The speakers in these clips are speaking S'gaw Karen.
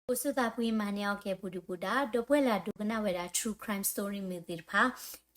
အိၣ်ဆူၣ်သးဖှံမၤန့ၢ်အီၣ်ကဲပူၤဒုပူၤဒါ ဒီပုၢ်ဝဲၢ်လၢအဒိကနၣ်ဝဲဒၣ် true crime story မ့ၢ်သ့ၣ်တဖၣ်,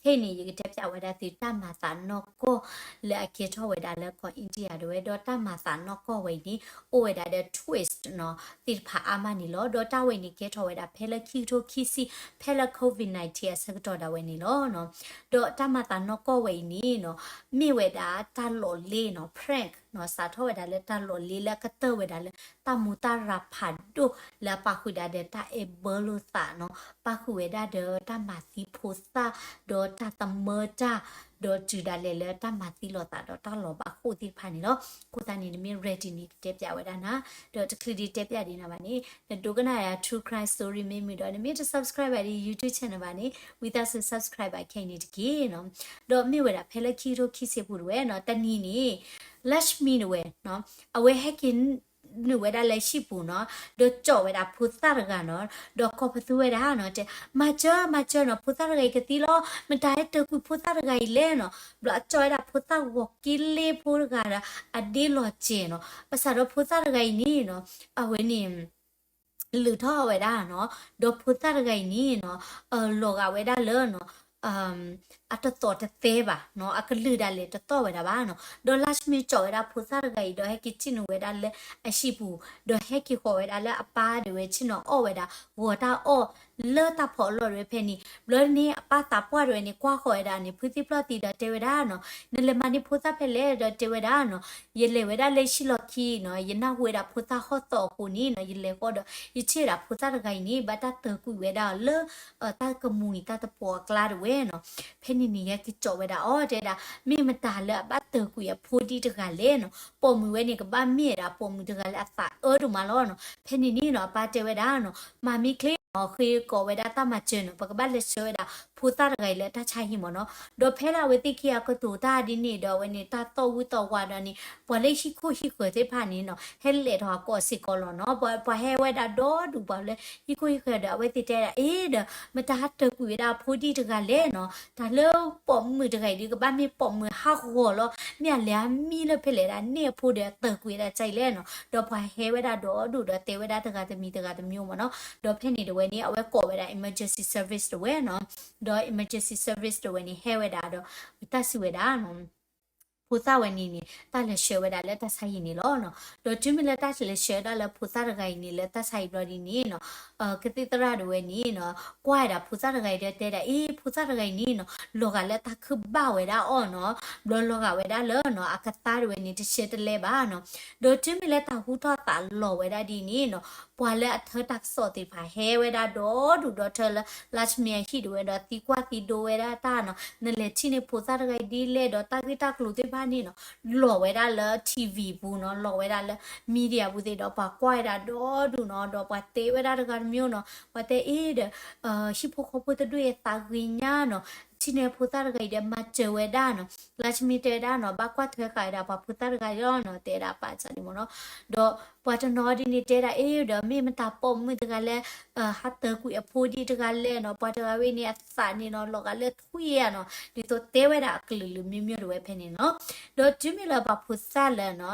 ခဲအံၤန့ၣ် ယကတဲပၠးဝဲဒၣ်သုတၢ်မၤသးနီၢ်ကီၢ်လၢအကဲထီၣ်ဝဲဒၣ်လၢ ကီၢ် India ဒၣ်ဝဲ ဒီးတၢ်မၤသးနီၢ်ကီၢ်ဝဲအံၤန့ၣ် အိၣ်ဝဲဒၣ်ဒီး twist နီၤ သ့ၣ်တဖၣ်အါမးန့ၣ်လီၤ. ဒီးတၢ်ဝဲအံၤန့ၣ် ကဲထီၣ်ဝဲဒၣ်ဖဲလၢခံကထိခံဆံ ဖဲလၢ COVID nineteen အဆၢကတီၢ်ဒၣ်ဝဲန့ၣ်လီၤ. ဒီးတၢ်မၤသးနီၢ်ကီၢ်ဝဲအံၤန့ၣ်နီၤ မ့ၢ်ဝဲဒၣ်တၢ်လီၢ်လ့နီၤ prank နီၤ စးထီၣ်ဝဲဒၣ်လၢတၢ်လီၢ်လ့လၢအကတၢၢ်ဝဲဒၣ်လၢ တၢ်မူတၢ်ရၤဖးဒိၣ်လၢအပာ်ဃုာ်ဒၣ်ဒီးတၢ်အဲၣ်ဘၢလိာ်သးနီၤ ပာ်ဃုာ်ဝဲဒၣ်ဒီးတၢ်မၤသံဖိသၣ် ဒီးတၢ်သမၢတၢ် ဒီးတုၤဒၣ်လဲာ်လၢတၢ်မၤသံလိာ်သးဒီးတၢ်လီၤဘၣ်ဃိၣ်သ့ၣ်တဖၣ်န့ၣ်လီၤ. အဃိသတးန့ၣ် နမ့ၢ် ready န့ၣ် ကတဲပၠးဝဲဒၣ်နၤ, ဒီးတချုးဒံးတဲပၠးဒံးနၤဘၣ်န့ၣ် နဒိကနၣ်ယၤ true crime story မ့ၢ်မုာ်ဒီး နမ့ၢ်တ subscribe ဘၣ်ဒံး YouTube channel ဘၣ်န့ၣ် ဝံသးစူၤ subscribe ဘၣ်ခဲအံၤန့ၣ်တက့ၢ်နီၤ. ဒီးမ့ၢ်ဝဲဒၣ်ဖဲလၢခံကထိခံဆံပူၤဒၣ်ဝဲနီၤ တနံၤန့ၣ် Lakshmi ဒၣ်ဝဲနီၤ အဝဲဟဲက့ၤ နုာ်ဝဲဒၣ်လၢဟံၣ်ပူၤနီၤ ဒီးကၠီၣ်ဝဲဒၣ်ဖိသၣ်တဂၤနီၤ ဒီးကိးပသူဝဲဒၣ်နီၤ တဲ မၤစၢၤ မၤစၢၤနီၤ ဖိသၣ်တဂၤအံၤကသံလီၤ မတၤဟဲတၢၤကွံာ်ဖိသၣ်တဂၤအံၤလဲၣ်နီၤ. ဘျီအကၠီၣ်ဝဲဒၣ်ဖိသၣ်ဂီၤက့လ့ဖိတဂၤဒီး အဒ့လီၤစဲၤနီၤ ဘၣ်ဆၣ်ဒီးဖိသၣ်တဂၤအံၤန့ၣ်နီၤ အဝဲန့ၣ် လုၢ်ထီၣ်ဝဲဒၣ်နီၤ ဒီးဖိသၣ်တဂၤအံၤန့ၣ်နီၤ လီၤဂာ်ဝဲဒၣ်လၢနီၤ အတသီၣ်တသဲဘၣ်နီၤ အကလုၢ်ဒၣ်လဲာ်တသီၣ်ဝဲဒၣ်ဘၣ်နီၤ. ဒီး Lakshmi ကၠီၣ်ဝဲဒၣ်ဖိသၣ်တဂၤအံၤ ဒီးဟဲက့ၤစံၣ်နုာ်ဝဲဒၣ်လၢအဟံၣ်ပူၤ ဒီးဟဲက့ၤဃီၤဝဲဒၣ်လၢအပၢ်ဒၣ်ဝဲဆ့ၣ်နီၤအီၣ်ဝဲဒၣ် ဂီၤတၢ်အီၣ်လၢတၢ်ဖီအလီၢ်ဒၣ်ဝဲဖဲန့ၣ် ဘျီန့ၣ် အပၢ်သးပှၢ်ဒၣ်ဝဲန့ၣ် ကွၢ်ဃီၤဝဲဒၣ်န့ၣ် ဖုသံၣ်ဖျီၣ်သံဒီးတဲဝဲဒၣ်နီၤ နလဲၤမၤန့ၢ်ဖိသၣ်ဖဲလဲၣ် ဒီးတဲဝဲဒၣ်နီၤ ယလဲၤဝဲဒၣ်လၢဟံၣ်လီၢ်ခံနီၤ ယနၢ်ဟူဝဲဒၣ်ဖိသၣ်ဟီၣ်သီၣ်အဃိန့ၣ်နီၤ ယလဲၤဃီဒီး ယထံၣ်ဝဲဒၣ်ဖိသၣ်တဂၤအံၤန့ၣ် ဘၣ်တၢ်တၢၤကွံာ်ဝဲဒၣ်အီၤလၢ တၢ်ကမူၤအံၤတၢ်တပီၤအကျါဒၣ်ဝဲနီၤ. ဖဲန့ၣ်န့ၣ် ယဟဲက့ၤကၠီၣ်ဝဲဒၣ်အီၤ တဲဒၣ် မ့ၢ်မတၤလၢအဘၣ်တၢၤကွံာ်အဖိဒံးတဂၤလဲၣ်နီၤ. ပိာ်မုၣ်ဝဲန့ၣ် ကဘၣ်မ့ၢ်ဝဲဒၣ်ပိာ်မုၣ်တဂၤလၢအသးအၢဒိၣ်မးလီၤနီၤ. ဖဲန့ၣ်န့ၣ်နီၤ အပၢ်တဲဝဲဒၣ်နီၤ မၤမ့ၢ်ချ့နီၤ ဃ့ကိးဝဲဒၣ်တၢ်မၤစၢၤနီၤ ပကဘၣ်လဲၤဆှၢဝဲဒၣ်ဖိသၣ်တဂၤအံၤလၢတၢ်ဆါဟံၣ်မ့ၢ်နီၤ. ဒီးဖဲလၢအဝဲသ့ၣ်ခံဂၤကတိၤတၢ်ဒ်န့ၣ်ဒီး အဝဲန့ၣ် တၢ်သီၣ်ဝံၣ်သီၣ်ဝါဒီးန့ၣ် ပှၤလၢဟံၣ်ခိၣ်ဟံၣ်ဃၢၤသ့ၣ်တဖၣ်န့ၣ်နီၤ ဟဲလဲၤထီၣ်ကိးစ့ၢ်ကီးလီၤနီၤ. ပှၤ ပှၤဟဲဝဲဒၣ်ဒီဒူၣ် ပှၤလၢဟံၣ်ခိၣ်ဟံၣ်ဃၢၤဒီး အဝဲသ့ၣ်တဲဒၣ် အ့ဒီး မတၤဟးတၢၤကွံာ်ဝဲဒၣ်အဖိဒံးတဂၤလဲၣ်နီၤ. တၢ်လၢပိာ်မုၣ်တဂၤအံၤဒုး ကဘၣ်မ့ၢ်ပိာ်မုၣ်ဟးဂီၤလီၤ. မ့ၢ်အလဲၤအမံလၢဖဲလဲၣ်ဒၣ် န့ၢ်အဖိဒီးတၢၤကွံာ်ဝဲဒၣ်ကအံၤလဲၣ်နီၤ. ဒီးပှၤဟဲဝဲဒၣ်ဒီဒူၣ်ဒီးတဲဝဲဒၣ်တဂၤတမံၤတဂၤတမံၤမ့ၢ်နီၤ. ဒီးဖဲန့ၣ်ဒၣ်ဝဲန့ၣ် အဝဲကိးဝဲဒၣ် emergency service ဒၣ်ဝဲနီၤ. ဒီး emergency service ဒၣ်ဝဲန့ၣ် ဟဲဝဲဒၣ်ဒီး တၢ်စံးဝဲဒၣ် ဖိသၣ်ဝဲန့ၣ်န့ၣ် တၢ်လဲၤဆှၢဝဲဒၣ်လၢတၢ်ဆါဟံၣ်န့ၣ်လီၤနီၤ. ဒီးတုၤမ့ၢ်လၢတၢ်လဲၤဆှၢဒၣ်လၢဖိသၣ်တဂၤအံၤန့ၣ် လၢတၢ်ဆါဟံၣ်ဘျီဒ်န့ၣ်နီၤ ကသံၣ်သရၣ်ဒၣ်ဝဲန့ၣ်နီၤ ကွၢ်ဝဲဒၣ်ဖိသၣ်တဂၤအံၤဒီးတဲဒၣ် အ့ ဖိသၣ်တဂၤအံၤန့ၣ်နီၤ လီၤဂာ်လၢတၢ်ခုၣ်ဘၣ်ဝဲဒၣ်အီၤနီၤ. ဘျီလီၤဂာ်ဝဲဒၣ်လၢနီၤ အကသါဒၣ်ဝဲန့ၣ် တဆှၢတလဲဘၣ်နီၤ. ဒီးတုၤမ့ၢ်လၢတၢ်ဟူထီၣ်သးလီၤဝဲဒၣ်ဒ်န့ၣ်နီၤ ပှၤလၢအထၢတၢ်ကစီၣ်သ့ၣ်တဖၣ်ဟဲဝဲဒၣ်ဒီဒူၣ်ဒီထၢလၢ Lakshmi အဟံၣ်ဒၣ်ဝဲဒီးသံကွၢ်သံဒိးဝဲဒၣ်တၢ်နီၤ. နလဲၤထံၣ်န့ၢ်ဖိသၣ်တဂၤအံၤဒ်လဲၣ်ဒီးတၢ်ဂ့ၢ်တၢ်ကျိၤသ့ၣ်တဖၣ်န့ၣ်နီၤ လီၤဝဲဒၣ်လၢ TV ပူၤနီၤ လီၤဝဲဒၣ်လၢ media ပူၤသ့ၣ်ဒီး ပှၤကွၢ်ဝဲဒၣ်ဒီဒူၣ်နီၤ ဒီးပှၤတဲဝဲဒၣ်တဂၤတမံၤနီၤ ပှၤတဲအ့ဒီး ဟံၣ်ဖိဃီဖိတဒူၣ်အံၤသးဂ့ၤညါနီၤ ထံၣ်န့ၢ်ဖိသၣ်တဂၤအံၤဒီးမၤစၢၤဝဲဒၣ်နီၤ Lakshmi တဲဝဲဒၣ်နီၤ ဘၣ်ကွၢ်ထွဲဃာ်ဝဲဒၣ်ပှၤဖိသၣ်တဂၤအံၤလီၤနီၤ တဲဒၣ်ပာ်စၢ်န့ၣ်မ့ၢ်နီၤ. ဒီးပှၤတနီၤဒ်န့ၣ်တဲဒၣ်အ့ဒီး မ့ၢ်မတၤပိာ်မုၣ်တဂၤလၢ ဟးတၢၤကွံာ်အဖိဒံးတဂၤလဲၣ်နီၤ ပှၤတဂၤဝဲန့ၣ်အသးန့ၣ်နီၤ လီၤဂာ်လၢထွံၣ်ဧါနီၤ ဒ်သိးတဲဝဲဒၣ်အကလုာ်လုာ်မံၤမံၤဒၣ်ဝဲဖဲန့ၣ်နီၤ. ဒီးတုၤမ့ၢ်လၢပှၤဖိသၣ်လၢနီၤ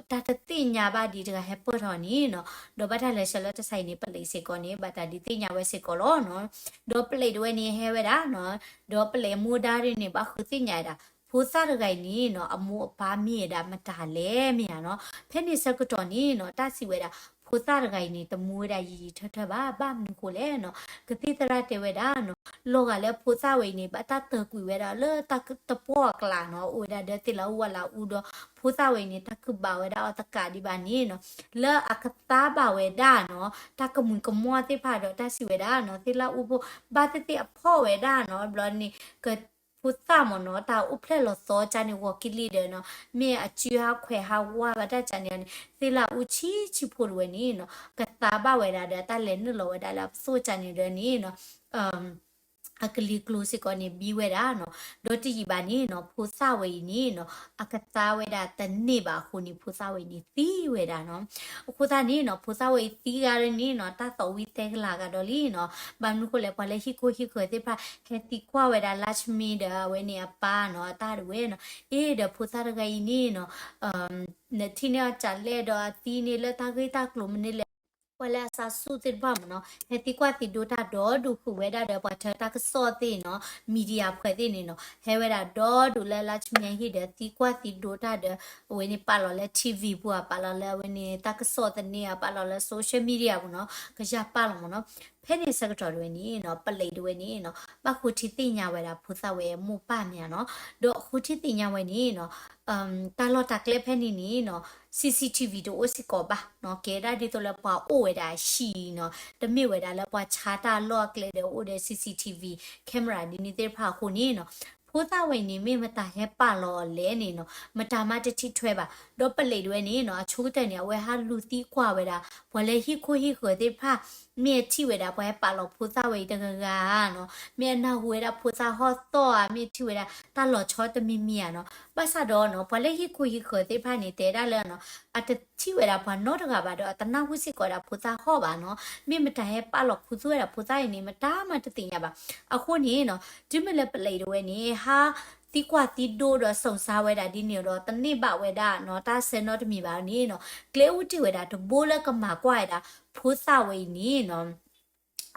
တၢ်တသ့ၣ်ညါဘၣ်ဒံးတဂၤဟဲပၢၢ်ထီၣ်န့ၣ်နီၤ ဒီးဘၣ်တၢ်လဲၤဆှၢလၢတၢ်ဆါဟံၣ်န့ၣ် ပလံးစ့ၢ်ကီးန့ၣ် ဘၣ်တၢ်ဒုးသ့ၣ်ညါဝဲစ့ၢ်ကီးလီၤနီၤ. ဒီးပလံးဒၣ်ဝဲန့ၣ်ဟဲဝဲဒၣ်နီၤ ဒီးပလံးအမူဒါဒ်န့ၣ် ဘၣ်ဃုသ့ၣ်ညါဝဲဒၣ် ဖိသၣ်တဂၤအံၤန့ၣ်နီၤ အမိၢ်အပၢ်မ့ၢ်ဝဲဒၣ်မတၤလဲၣ်မ့ၢ်ဧါနီၤ. ဖဲန့ၣ်ဆၢကတီၢ်န့ၣ်နီၤ တၢ်စံးဝဲဒၣ် ဖိသၣ်တဂၤအံၤန့ၣ် တမူဝဲဒၣ်ယံာ်ယံာ်ထၢထၢဘၣ် ဘၣ်မနုၤဃိလဲၣ်နီၤ. ကသံၣ်သရၣ်တဲဝဲဒၣ်နီၤ လီၤဂာ်လၢဖိသၣ်ဝဲအံၤန့ၣ် ဘၣ်တၢ်တၢၤကွံာ်ဝဲဒၣ်လၢတၢ်တပှီၢ်အကျါနီၤ အိၣ်ဝဲဒၣ်ဒီးသ့ၣ်လၢအူဝဲလၢအူဒီး ဖိသၣ်ဝဲအံၤန့ၣ် တၢ်ခုၣ်ဘၣ်ဝဲဒၣ်အီၤတကးဒံးဘၣ်န့ၣ်နီၤ လၢအကသါဘၣ်ဝဲဒၣ်နီၤ တၢ်ကမုၢ်ကမီၣ်သ့ၣ်တဖၣ်ဒီးတၢ်စံးဝဲဒၣ်နီၤ သ့ၣ်လၢအူဖိ ဘၣ်သ့ၣ်သ့ၣ်အဖှီၣ်ဝဲဒၣ်နီၤ ဘျီန့ၣ် က ဖိသၣ်မ့ၢ်နီၤ တၢ်အိၣ်ဖျဲၣ်လီၤသီကၢ်န့ၣ် ဂီၤက့လံဒီးနီၤ မ့ၢ်အစုဟးခွဲးဟးဝးဘၣ်တၢ်ကၢ်န့ၣ်န့ၣ် သ့ၣ်လၢအူဆံးဆံးဖိဒၣ်ဝဲန့ၣ်နီၤ ကသါဘၣ်ဝဲဒၣ်ဒီးတၢ်လဲၤနုာ်လီၤဝဲဒၣ်လၢအပသိၣ်ကၢ်န့ၣ်ဒီးန့ၣ်နီၤ အကလံၤကျိၤစ့ၢ်ကီးန့ၣ်ဘံဝဲဒၣ်နီၤ. ဒီးတယံာ်ဘၣ်န့ၣ်နီၤ ဖိသၣ်ဝဲအံၤန့ၣ်နီၤ အကသါဝဲဒၣ်တန့ၢ်ဘၣ်အဃိန့ၣ် ဖိသၣ်ဝဲအံၤန့ၣ်သံဝဲဒၣ်နီၤ. အဃိသတးန့ၣ်နီၤ ဖိသၣ်ဝဲအံၤသံဂၤဒ်န့ၣ်နီၤ တၢ်သီၣ်ဝံၤတဲကလၤဂၤဒီးလံနီၤ. ဘၣ်မနုၤဃိလဲၣ် ပှၤလၢဟံၣ်ခိၣ်ဟံၣ်ဃၢၤသ့ၣ်တဖၣ် ဟဲသံကွၢ်ဝဲဒၣ် Lakshmi ဒီးအဝဲန့ၣ်အပၢ်နီၤ အတၢ်ဒၣ်ဝဲနီၤ အ့ဒီးဖိသၣ်တဂၤအံၤန့ၣ်နီၤ နထံၣ်န့ၢ်အီၤကၠးလဲၣ်ဒီးအသံန့ၣ်လၢတၢ်ဂ့ၢ်တၢ်ကျိၤမနုၤလဲၣ် ပှၤလၢအစးဆူၣ်သ့ၣ်တဖၣ်မ့ၢ်နီၤ ဟဲသံကွၢ်သံဒိတၢ်ဒီဒူၣ်ဃုာ်ဝဲဒၣ်ဒီး ပှၤထၢတၢ်ကစီၣ်သ့ၣ်နီၤ media ဖှဲးသ့ၣ်န့ၣ်နီၤ ဟဲဝဲဒၣ်ဒီဒူၣ်လၢ Lakshmi အဟံၣ်ဒီးသံကွၢ်သံဒိတၢ်ဒီး အဝဲန့ၣ်ပာ်လီၤလၢ ထံၣ်ဝံၣ် ပူၤ အပာ်လီၤလၢအဝဲန့ၣ် တၢ်ကစီၣ်သန့ အပာ်လီၤလၢ social media ပူၤနီၤ ကစၢ်ပာ်လီၤမ့ၢ်နီၤ. ဖဲန့ၣ်ဆၢကတီၢ်တဝဲန့ၣ်နီၤ ပလံးတဝဲန့ၣ်နီၤ ဘၣ်ဃိထံသ့ၣ်ညါဝဲဒၣ်ဖိသၣ်ဝဲအမိၢ်ပၢ်မ့ၢ်ဧါနီၤ ဒီးဃိထံသ့ၣ်ညါဝဲန့ၣ်နီၤ တၢ်လီၢ်တၢ်ကျဲဖဲန့ၣ်န့ၣ်နီၤ CCTV တအိၣ်စ့ၢ်ကီးဘၣ်နီၤ ကဲဒၣ်ဒ်သိးလၢပှၤအိၣ်ဝဲဒၣ်အဟံၣ်နီၤ တမ့ၢ်ဝဲဒၣ်လၢပှၤဆါတၢ်လီၢ်အကျဲဒီးအိၣ်ဒီး CCTV camera ဒ်န့ၣ်သ့ၣ်တဖၣ်အဃိန့ၣ်နီၤ ဖိသၣ်ဝဲအံၤန့ၣ် မ့ၢ်မတၤဟဲပာ်လီၤအီၤလဲၣ်န့ၣ်နီၤ မတၤမးတထံၣ်ထွဲဘၣ်. ဒီးပလံးတဝဲန့ၣ်နီၤ အဆိကတၢၢ်န့ၣ် အဝဲဟးလူၤသံကွၢ်ဝဲဒၣ် ပှၤလၢဟံၣ်ခိၣ်ဟံၣ်ဃၢၤသ့ၣ်တဖၣ် မ့ၢ်အထံၣ်ဝဲဒၣ် ပှၤဟဲပာ်လီၤဖိသၣ်ဝဲအံၤတဂၤဂၤနီၤ မ့ၢ်အနၢ်ဟူဝဲဒၣ်ဖိသၣ်ဟီၣ်သီၣ်ဧါ မ့ၢ်ထံၣ်ဝဲဒၣ်တၢ်လီၤဆီတမံၤမံၤဧါနီၤ ဘၣ်ဆၣ်ဒီးနီၤ ပှၤလၢဟံၣ်ခိၣ်ဟံၣ်ဃၢၤသ့ၣ်တဖၣ်န့ၣ် တဲဒၣ်လၢနီၤ အတထံၣ်ဝဲဒၣ်ပှၤနီတဂၤဘၣ်ဒီး အတနၢ်ဟူစ့ၢ်ကီးဒၣ်ဖိသၣ်ဟီၣ်ဘၣ်နီၤ မ့ၢ်မတၤဟဲပာ်လီၤခူသူၣ်ဝဲဒၣ်ဖိသၣ်အံၤန့ၣ် မတၤမးတသ့ၣ်ညါဘၣ်. အဃိန့ၣ်နီၤ တုၤမ့ၢ်လၢပလံးတဝဲန့ၣ် ဟးသံကွၢ်သံဒိဒီးစုံစမ်းဝဲဒၣ်ဒ်န့ၣ်ဒီး တန့ၢ်ဘၣ်ဝဲဒၣ်နီၤ တၢ်ဆၢနီတမံၤဘၣ်န့ၣ်နီၤ ကျဲအိၣ်တ့ၢ်ဝဲဒၣ်တဘိလၢကမၤကွၢ်ဝဲဒၣ် ဖိသၣ်ဝဲအံၤန့ၣ်နီၤ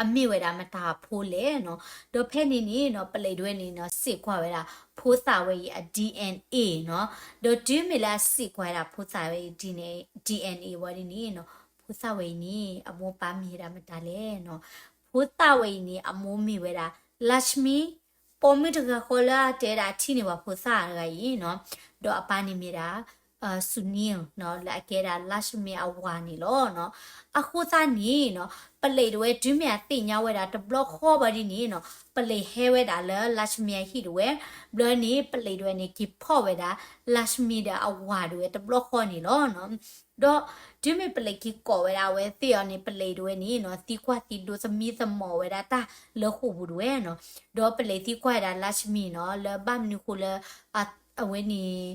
အမ့ၢ်ဝဲဒၣ်မတၤအဖိလဲၣ်နီၤ ဒီးဖဲန့ၣ်န့ၣ်နီၤ ပလံးတဝဲန့ၣ်နီၤ စံးကွၢ်ဝဲဒၣ် ဖိသၣ်ဝဲအံၤအ DNA နီၤ ဒီးတုၤမ့ၢ်လၢအစံးကွၢ်ဝဲဒၣ်ဖိသၣ်ဝဲအံၤ DNA ဝံၤဒ်န့ၣ်နီၤ ဖိသၣ်ဝဲအံၤန့ၣ် အမိၢ်ပၢ်မ့ၢ်ဝဲဒၣ်မတၤလဲၣ်နီၤ ဖိသၣ်ဝဲအံၤန့ၣ် အမိၢ်မ့ၢ်ဝဲဒၣ် Lakshmi ပိာ်မုၣ်တဂၤဃီလၢအတဲဒၣ်အထံၣ်န့ၢ်ပှၤဖိသၣ်တဂၤအံၤနီၤ ဒီးအပၢ်န့ၣ်မ့ၢ်ဒၣ် Sunil နီၤ လၢအကဲဒၣ် Lakshmi အဝၤန့ၣ်လီၤနီၤ. အဃိသတးန့ၣ်နီၤ ပလံးတဝဲတုၤမ့ၢ်အသ့ၣ်ညါဝဲဒၣ်တဘျီဃီဘၣ်ဒ်န့ၣ်နီၤ ပလံးဟဲဝဲဒၣ်လၢ Lakshmi အဟံၣ်တဝဲ ဘျီန့ၣ် ပလံးတဝဲန့ၣ် က့ၤဖီၣ်ဝဲဒၣ် Lakshmi ဒီးအဝၤတဝဲတဘျီဃီန့ၣ်လီၤနီၤ. ဒီးတုၤမ့ၢ်ပလံးက့ၤကိးဝဲဒၣ်အဝဲသ့ၣ်အီၤန့ၣ် ပလံးတဝဲန့ၣ်နီၤ သံကွၢ်သံဒိသမံသမိးဝဲဒၣ်တၢ်လၢဃိာ်ပူၤတဝဲနီၤ. ဒီးပလံးသံကွၢ်ဝဲဒၣ် Lakshmi နီၤ လၢဘၣ်မနုၤဃိလၢ အဝဲန့ၣ်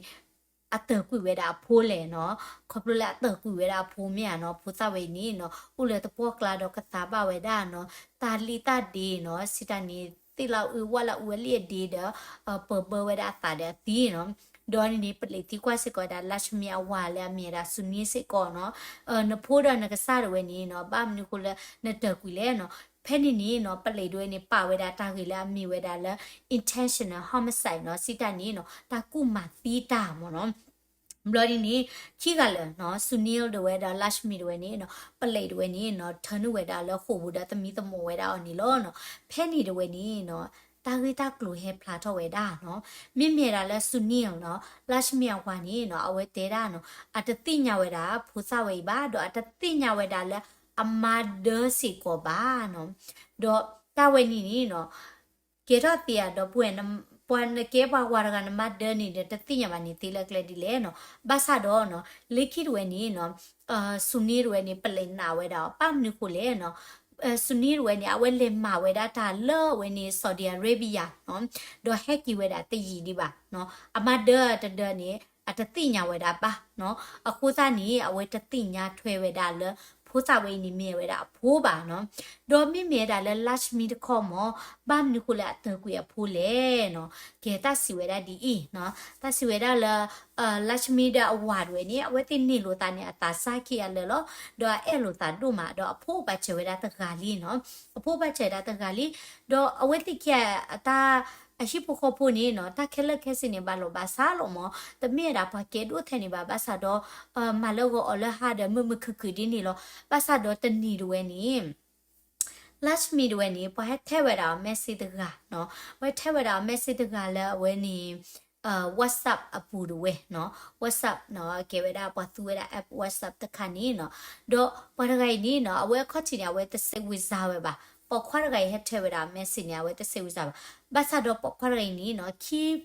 အတၢၢ်ကွံာ်ဝဲဒၣ်အဖိလဲၣ်နီၤ. ခီဖျိလၢအတၢၢ်ကွံာ်ဝဲဒၣ်အဖိမ့ၢ်ဧါနီၤ ဖိသၣ်ဝဲအံၤန့ၣ်နီၤ အိၣ်လၢတပှီၢ်ကျါဒီးကသးဘၣ်ဝဲဒၣ်နီၤ တၢ်လံၣ်တၢ်ဒ့နီၤ စံးတၢ်န့ၣ် သ့ၣ်လၢအုးဝၣ်လၢအုးအလံၣ်အဒ့ဒီး ပၢၢ်ဘၢဝဲဒၣ်အသးဒီးအသံနီၤ. ဒီးန့ၣ်န့ၣ် ပလံးသံကွၢ်စ့ၢ်ကီးဝဲဒၣ် Lakshmi အဝၤလၢအမ့ၢ်ဝဲဒၣ် Sunil စ့ၢ်ကီးနီၤ နဖိဒီးနကစၢ်တဝဲန့ၣ်နီၤ ဘၣ်မနုၤဃိလၢနတၢၢ်ကွံာ်လဲၣ်နီၤ. ဖဲန့ၣ်န့ၣ်နီၤ ပလံးတဝဲန့ၣ် ပာ်ဝဲဒၣ်တၢ်ဂ့ၢ်လၢအမ့ၢ်ဝဲဒၣ်လၢ intentional homicide နီၤ စံးတၢ်န့ၣ်နီၤ တၢ်ကူၣ်မၤသံတၢ်မ့ၢ်နီၤ. ဘျီဒ်န့ၣ် ခံဂၤလၢာ်နီၤ Sunil တဝဲဒီး Lakshmi တဝဲန့ၣ်နီၤ ပလံးတဝဲန့ၣ်နီၤ ထၢနုာ်ဝဲဒၣ်လၢဃိာ်ပူၤဒီးသမံသမိးဝဲဒၣ်အီၤန့ၣ်လီၤနီၤ. ဖဲန့ၣ်တဝဲန့ၣ်နီၤ တၢ်ဂ့ၢ်တၢ်ကျိၤဟဲဖျါထီၣ်ဝဲဒၣ်နီၤ မ့မ့ၢ်ဒၣ်လၢ Sunil နီၤ Lakshmi အဝၤန့ၣ်နီၤ အဝဲတဲဒၣ်နီၤ အတသ့ၣ်ညါဝဲဒၣ်ဖိသၣ်ဝဲအံၤဘၣ် ဒီးအတသ့ၣ်ညါဝဲဒၣ်လၢအ mother စ့ၢ်ကီးဘၣ်နီၤ. ဒီးတၢ်ဝဲန့ၣ်န့ၣ်နီၤ ကဲထီၣ်သ့ဧါ ဒီပုၢ်ဝဲၢ် ပှၤနကဲပှၤဝၤတဂၤန mother န့ၣ်ဒီး တသ့ၣ်ညါဘၣ်န့ၣ် သ့လၢကျဲဒ်လဲၣ်နီၤ. ဘၣ်ဆၣ်ဒီးနီၤ လၢခံတဝဲန့ၣ်နီၤ Sunil တဝဲန့ၣ် ပလံးနာ်ဝဲဒၣ်အီၤ ဘၣ်မနုၤဃိလဲၣ်နီၤ. Sunil တဝဲန့ၣ် အဝဲလဲၤမၤဝဲဒၣ်တၢ်လၢအဝဲန့ၣ် Saudi Arabia နီၤ ဒီးဟဲက့ၤဝဲဒၣ်တယံာ်ဒံးဘၣ်နီၤ. အ mother တဒၢန့ၣ် အတသ့ၣ်ညါဝဲဒၣ်ဘၣ်နီၤ. အဃိသတးန့ၣ် အဝဲတသ့ၣ်ညါထွဲဝဲဒၣ်လၢ ဖိသၣ်ဝဲအံၤန့ၣ်မ့ၢ်ဝဲဒၣ်အဖိဘၣ်နီၤ. ဒီးမ့မ့ၢ်ဝဲဒၣ်လၢ Lakshmi တခီမ့ၢ် ဘၣ်မနုၤဃိလၢအတၢၢ်ကွံာ်အဖိလဲၣ်နီၤ. ကဲတၢ်စံးဝဲဒၣ်ဒ်အံၤနီၤ တၢ်စံးဝဲဒၣ်လၢ Lakshmi ဒီးအဝၤတဝဲန့ၣ် အဝဲသ့ၣ်န့ၢ်လိာ်သးန့ၣ် အသးစၢ်ခံဂၤလၢာ်လီၤ. ဒီးအအဲၣ်လိာ်သးဒိၣ်မး ဒီးအဖိအိၣ်ပာ်စၢၤဝဲဒၣ်တဂၤလံနီၤ. အဖိအိၣ်ပာ်စၢၤဒၣ်တဂၤလံ ဒီးအဝဲသ့ၣ်ခံဂၤအတၢ် အဟံၣ်ဖိဃီဖိန့ၣ်နီၤ တၢ်ခဲလၢာ်ခဲဆ့န့ၣ် ဘၣ်လီၤဘၣ်စးလီၤမ့ၢ် တမ့ၢ်ဝဲဒၣ်ပှၤကဲဒိၣ်ထဲန့ၣ်ဘၣ် ဘၣ်ဆၣ်ဒီး မၤလၢဂီၤအီၤလၢဟါဒီး မုာ်မုာ်ခုၣ်ခုၣ်ဒ်န့ၣ်လီၤ. ဘၣ်ဆၣ်ဒီးတနံၤတဝဲန့ၣ် Lakshmi တဝဲန့ၣ် ပှၤဟဲထဲဝဲဒၣ်အီၤ message တဂၤနီၤ ပှၤဟဲထဲဝဲဒၣ်အီၤ message တဂၤလၢအဝဲန့ၣ် WhatsApp အပူၤတဝဲနီၤ WhatsApp နီၤ ကဲဝဲဒၣ်ပှၤသူဝဲဒၣ် app WhatsApp တခါန့ၣ်နီၤ ဒီးပှၤတဂၤအံၤန့ၣ်နီၤ အဝဲအခီၣ်ထံးန့ၣ် အဝဲတစိတ်ဝင်စားဝဲဘၣ် ပိာ်ခွါတဂၤအံၤဟဲထဲဝဲဒၣ်အီၤ message န့ၣ် အဝဲတစိတ်ဝင်စားဘၣ် ဘၣ်ဆၣ်ဒီးပိာ်ခွါတဂၤအံၤန့ၣ်နီၤ keep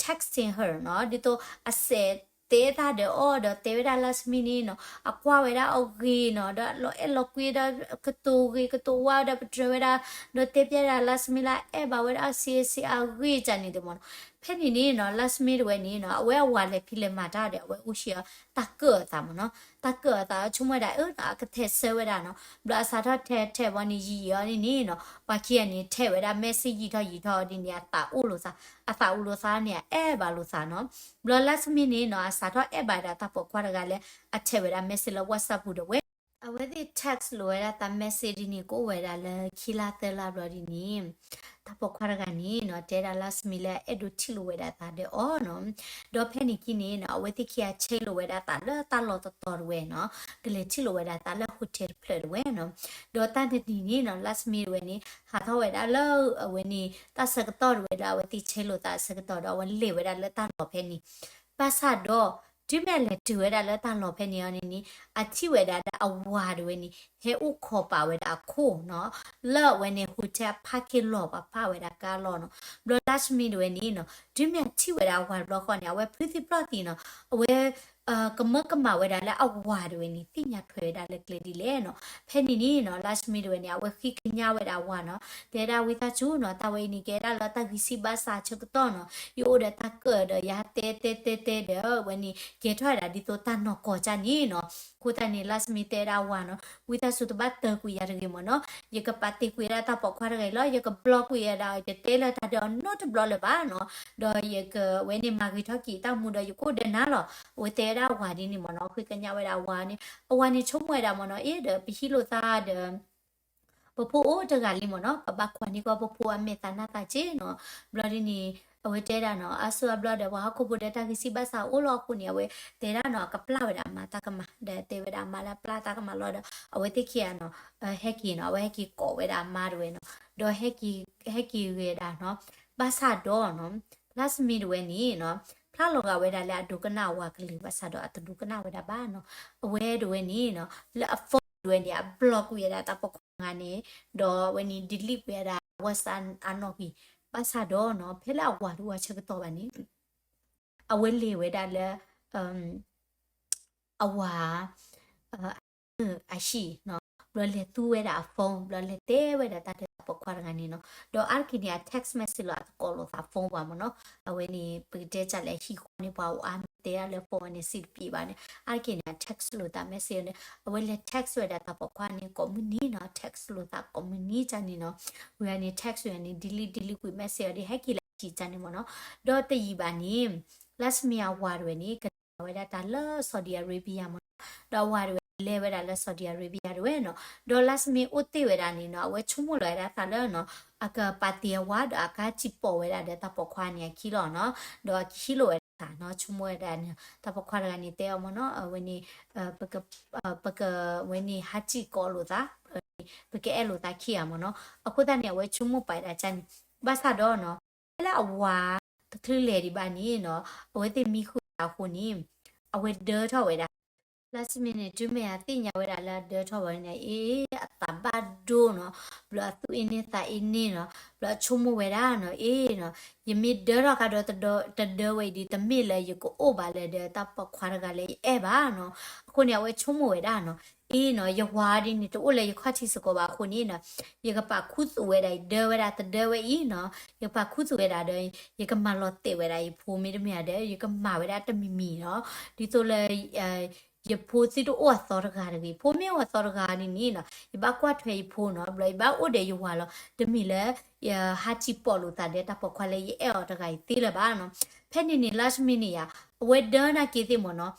texting her နီၤ ဒ်သိးအစဲးတဲတၢ်ဒီးအီၤဒီးတဲဝဲဒၣ် Lakshmi န့ၣ်နီၤ အကွၢ်ဝဲဒၣ်အီၤဂ့ၤနီၤ ဒီးလီၤအဲၣ်လီၤကွံဒီး ကတိၤဂ့ၤကတိၤဝါဒီးပတြၢၤဝဲဒၣ် ဒီးတဲပျဲဒၣ် Lakshmi လၢအအဲၣ်ဘၣ်ဝဲဒၣ်အီၤဆံးဆံးအဂ့ၢ်ကန့ၣ်တမ့ၢ်နီၤ ဖဲန့ၣ်န့ၣ်နီၤ Lakshmi တဝဲန့ၣ်နီၤ အဝဲအဝၤလဲၤဖံးလဲၤမၤတၢ်ဒီး အဝဲအိၣ်ဆံးအီၤ တၢ်ကၢၣ်အသးမ့ၢ်နီၤ တၢ်ကၢၣ်အသး ဆိကမိၣ်ဝဲဒၣ် အၢ အကထဲးဆၢဝဲဒၣ်နီၤ ဘျီအစးထီၣ်ထဲထဲဘီန့ၣ် ယံာ်ယံာ်အီၤန့ၣ်န့ၣ်နီၤ ပှၤခံဂၤန့ၣ် ထဲဝဲဒၣ် message ယံာ်ထီၣ်ယံာ်ထီၣ်အီၤဒ်န့ၣ် အသးအိၣ်လိာ်သး အသးအိၣ်လိာ်သးန့ၣ် အအဲၣ်ဘၣ်လိာ်သးနီၤ ဘျီ Lakshmi န့ၣ်နီၤ အစးထီၣ်အဲၣ်ဘၣ်ဒၣ်တၢ်ပိာ်ခွါတဂၤလၢ အထဲဝဲဒၣ် message လၢ WhatsApp ပူၤတဝဲ အဝဲသ့ၣ် text လိာ်ဝဲဒၣ်သး message ဒ်န့ၣ် ကအိၣ်ဝဲဒၣ်လၢခံလါသၢလါဘျီဒ်န့ၣ်, တၢ်ပိာ်ခွါတဂၤန့ၣ်နီၤ တဲဒၣ်လါစမံလၢအအဲၣ်ဒိးထံၣ်လိာ်ဝဲဒၣ်သးဒီးအီၤနီၤ. ဒီးဖဲန့ၣ်ခံန့ၣ်နီၤ အဝဲသ့ၣ်ခံဂၤဆဲးလိာ်ဝဲဒၣ်သးလၢတၢ်လီၢ်တတီၤတဝဲနီၤ, ကလဲၤထံၣ်လိာ်ဝဲဒၣ်သးလၢ hotel တဖျၢၣ်တဝဲနီၤ. ဒီးတၢ်တနံၤန့ၣ်နီၤ လါစမံတဝဲန့ၣ် ဟးထီၣ်ဝဲဒၣ်လၢအဝဲန့ၣ် တၢ်ဆၢကတီၢ်တဝဲလၢအဝဲသ့ၣ်ဆဲးလိာ်သးအဆၢကတီၢ်ဒီး အဝဲလဲၤဝဲဒၣ်လၢတၢ်လီၢ်ဖဲန့ၣ် ဘၣ်ဆၣ်ဒီး တုၤမ့ၢ်အလဲၤတုၤဝဲဒၣ်လၢတၢ်လီၢ်ဖဲန့ၣ်အီၤန့ၣ်န့ၣ် အထံၣ်ဝဲဒၣ်လၢအဝၤတဝဲန့ၣ် ဟဲအိၣ်ခိးပာ်ဝဲဒၣ်အခိၣ်နီၤ, လၢအဝဲန့ၣ် hotel parking lot ပှၤပာ်ဝဲဒၣ်ကါလီၢ်နီၤ. ဘျီလါစမံတဝဲန့ၣ်နီၤ တုၤမ့ၢ်အထံၣ်ဝဲဒၣ်အဝၤတဘျီဃီန့ၣ် အဝဲဖုသံပျီၢ်သံနီၤ, အဝဲ ကမၢကမၣ်ဝဲဒၣ်လၢအဝၤတဝဲန့ၣ် သ့ၣ်ညါထွဲဝဲဒၣ်လၢကျဲဒ်လဲၣ်နီၤ. ဖဲန့ၣ်န့ၣ်နီၤ လါစမံတဝဲန့ၣ် အဝဲဃ့ကညးဝဲဒၣ်အဝၤနီၤ, တဲဒၣ်ဝံသးစူၤနီၤ တၢ်ဝဲအံၤန့ၣ် ကဲဒၣ်လၢတၢ်ဂံၢ်ဆံးဘါစၢ်ဆၢကတီၢ်နီၤ, ယအိၣ်ဒီးတၢ်ကၢၣ်ဒီးယတဲတဲတဲတဲဒီး အဝဲန့ၣ် ကဲထီၣ်ဝဲဒၣ်ဒ်သိးတၢ်နီၢ်ကီၢ်ကၢ်န့ၣ်နီၤ. အဃိသတးန့ၣ် လါစမံတဲဒၣ်အဝၤနီၤ ဝံသးစူၤတဘၣ်တၢၢ်ကွံာ်ယၤတဂ့ၤမ့ၢ်နီၤ, ယကပာ်တ့ၢ်ကွံာ်ဝဲဒၣ်တၢ်ပိာ်ခွါတဂၤအံၤလီၤ, ယကဘျီကွံာ်ဝဲဒၣ် ယတဲလၢတၢ်ဒီးအီၤနီတဘျီလၢၤဘၣ်နီၤ, ဒီးယကဝဲန့ၣ်မၤဂ့ၤထီၣ်က့ၤတၢ်မူဒီးယကအိၣ်ဒီးနၤလီၤ. အဝဲတဲဝဲဒၣ်အဝၤဒ်န့ၣ်မ့ၢ်နီၤ, ဃ့ကညးဝဲဒၣ်အဝၤန့ၣ်, အဝၤန့ၣ်ဆိကမိၣ်ဝဲဒၣ်မ့ၢ်နီၤ, အ့ဒီးပဟံးလိာ်သးဒီး ပဖိအိၣ်တဂၤလံမ့ၢ်နီၤ, ပဘၣ်ကွၢ်န့ၢ်ကီၢ်ပဖိအမဲာ်သးနါသးက့နီၤ. ဘျီဒ်န့ၣ် အဝဲတဲဒၣ်နီၤ အါစုအါဘျီဒီး ပှၤဟီၣ်ခိၣ်ဖိဒီးတၢ်ဂံၢ်ဆံးဘါစၢ်အိၣ်လီၤအဃိန့ၣ် အဝဲတဲဒၣ်နီၤ ကပျၢ်ဝဲဒၣ်အမါတၢ်ကမၣ်, ဒီးတဲဝဲဒၣ်အမါလၢပျၢ်တၢ်ကမၣ်လီၤဒီး အဝဲသ့ၣ်ခံဂၤနီၤ ဟဲက့ၤနီၤ, အဝဲဟဲက့ၤကိးဝဲဒၣ်အမါတဝဲနီၤ, ဒီးဟဲက့ၤဂ့ၤဝဲဒၣ်နီၤ, ဘၣ်ဆၣ်ဒီးနီၤ လါစမံတဝဲန့ၣ်နီၤ ဖျါလီၤဂာ်ဝဲဒၣ်လၢအဒိကနၣ်အဝၤကလုၢ် ဘၣ်ဆၣ်ဒီးအတဒိကနၣ်ဝဲဒၣ်ဘၣ်နီၤ. အဝဲတဝဲန့ၣ်နီၤ လၢအ phone တဝဲန့ၣ် အဘျီကွံာ်ဝဲဒၣ်တၢ်ပိာ်ခွါတဂၤန့ၣ်, ဒီးအဝဲန့ၣ် delete ကွံာ်ဝဲဒၣ် WhatsApp အနီၣ်ဂံၢ်, ဘၣ်ဆၣ်ဒီးနီၤ ဖဲလၢအဝၤတအိၣ်အဆၢကတီၢ်ဘၣ်န့ၣ် အဝဲလဲၤဝဲဒၣ်လၢ အဝၤ အဟံၣ်နီၤ, ဘျီလဲၤသူဝဲဒၣ်အ phone ဘျီလဲၤတဲဝဲဒၣ်တၢ်ဒီးတၢ်ပိာ်ခွါတဂၤန့ၣ်နီၤ, ဒီးအါတက့ၢ်န့ၣ် အ text message လီၤ အတကိးလိာ်သး phone ပှၤမ့ၢ်နီၤ, အဝဲန့ၣ် ပကတဲကၢ်လၢအဟံၣ်ဃီန့ၣ် ပှၤအိၣ်အါမးတဲဒၣ်လၢ phone ဝဲန့ၣ် စံးတပျံၤဘၣ်န့ၣ်, အါတက့ၢ်န့ၣ် အ text လိာ်သး message န့ၣ် အဝဲလဲၤ text ဝဲဒၣ်တၢ်ပိာ်ခွါန့ၣ် ကိးမုၢ်နံၤနီၤ, text လိာ်သးကိးမုၢ်နံၤကၢ်န့ၣ်နီၤ, ဝံၤန့ၣ် text ဝဲန့ၣ် delete delete ကွံာ် message အီၤဒီး ဟဲက့ၤလၢအဟံၣ်ကၢ်န့ၣ်မ့ၢ်နီၤ, ဒီးတယံာ်ဘၣ်န့ၣ် လါစမံအဝၤတဝဲန့ၣ် ကလဲၤဝဲဒၣ်တၢ်လၢ Saudi Arabia မ့ၢ်နီၤ, ဒီးအဝၤတဝဲလဲၤဝဲဒၣ်လၢ Saudi Arabia တဝဲနီၤ, ဒီးလါစမံအိၣ်တ့ၢ်ဝဲဒၣ်န့ၣ်နီၤ အဝဲဆိကမိၣ်လီၤဝဲဒၣ်သးလၢနီၤ အကပာ်တ့ၢ်အဝၤဒီးအကဟးစံၣ်ပိာ်ဝဲဒၣ်ဒီးတၢ်ပိာ်ခွါန့ၣ်အခံလီၤနီၤ, ဒီးအကဟံးလိာ်ဝဲဒၣ်သးနီၤ, ဆိကမိၣ်ဝဲဒၣ်န့ၣ် တၢ်ပိာ်ခွါတဂၤန့ၣ်တဲအီၤမ့ၢ်နီၤ, အဝဲန့ၣ် ပက ပကဝဲန့ၣ်ဟးစံၣ်ကိးလိာ်သး ပကအဲၣ်လိာ်သးခံဂၤမ့ၢ်နီၤ, အဃိသတးန့ၣ် အဝဲဆိကမိၣ်ပာ်ဝဲဒၣ်ကၢ်န့ၣ်, ဘၣ်ဆၣ်ဒီးနီၤ ဖဲလၢအဝၤတချုးလဲၤဒံးဘၣ်န့ၣ်နီၤ အဝဲသ့ၣ်မံဃုာ်ဝဲဒၣ်အဃိန့ၣ် အဝဲဒၢထီၣ်ဝဲဒၣ်, လါစမံန့ၣ် တုၤမ့ၢ်အသ့ၣ်ညါဝဲဒၣ်လၢအဒၢထီၣ်ဝဲန့ၣ် အ့ အသးဘၣ်ဒိနီၤ, ဘျီအသူၣ်အ့န့သးအ့န့နီၤ, ဘျီအဆိကမိၣ်ဝဲဒၣ်နီၤ အ့နီၤ ယမ့ၢ်ဒၢထီၣ်ခါဒီးတဒၢဝဲအံၤဒီး တမ့ၢ်လၢယကအိၣ်ဘၣ်လၢၤဒီးတၢ်ပိာ်ခွါတဂၤလၢယအဲၣ်ဘၣ်နီၤ, အဃိန့ၣ် အဝဲဆိကမိၣ်ဝဲဒၣ်နီၤ အ့နီၤ ယဝၤဒ်န့ၣ် တအိၣ်လၢယခီၣ်ထံးစ့ၢ်ကီးဘၣ်အဃိန့ၣ်နီၤ ယကပာ်ခူသူၣ်ဝဲဒၣ် ယဒၢဝဲဒၣ်တဒၢဝဲအံၤနီၤ ယကပာ်ခူသူၣ်ဝဲဒၣ်ဒီး ယကမၤလီၤတဲာ်ဝဲဒၣ်ယဖိမ့တမ့ၢ်ဒီး ယကမၤဝဲဒၣ်တမံၤမံၤနီၤ ဒ်သိးလၢ ယဖိသုတအိၣ်အသီတဂၤတဂ့ၤ, ဖိမ့ၢ်အိၣ်အသီတဂၤန့ၣ်န့ၣ်နီၤ ယဘၣ်ကွၢ်ထွဲယဖိနီၤ, ဘျီယဘၣ်အိၣ်ဒီးယဝၤလီၤ, တမ့ၢ်လၢ ယဟးစံၣ်ပိာ်လိာ်သးဒီးတၢ်ပိာ်ခွါလၢယအဲၣ်အီၤတဂၤအံၤသ့လၢၤဘၣ်နီၤ. ဖဲန့ၣ်န့ၣ် လါစမံန့ၣ်ယါ အဝဲဒၢနာ်က့သ့ၣ်မ့ၢ်နီၤ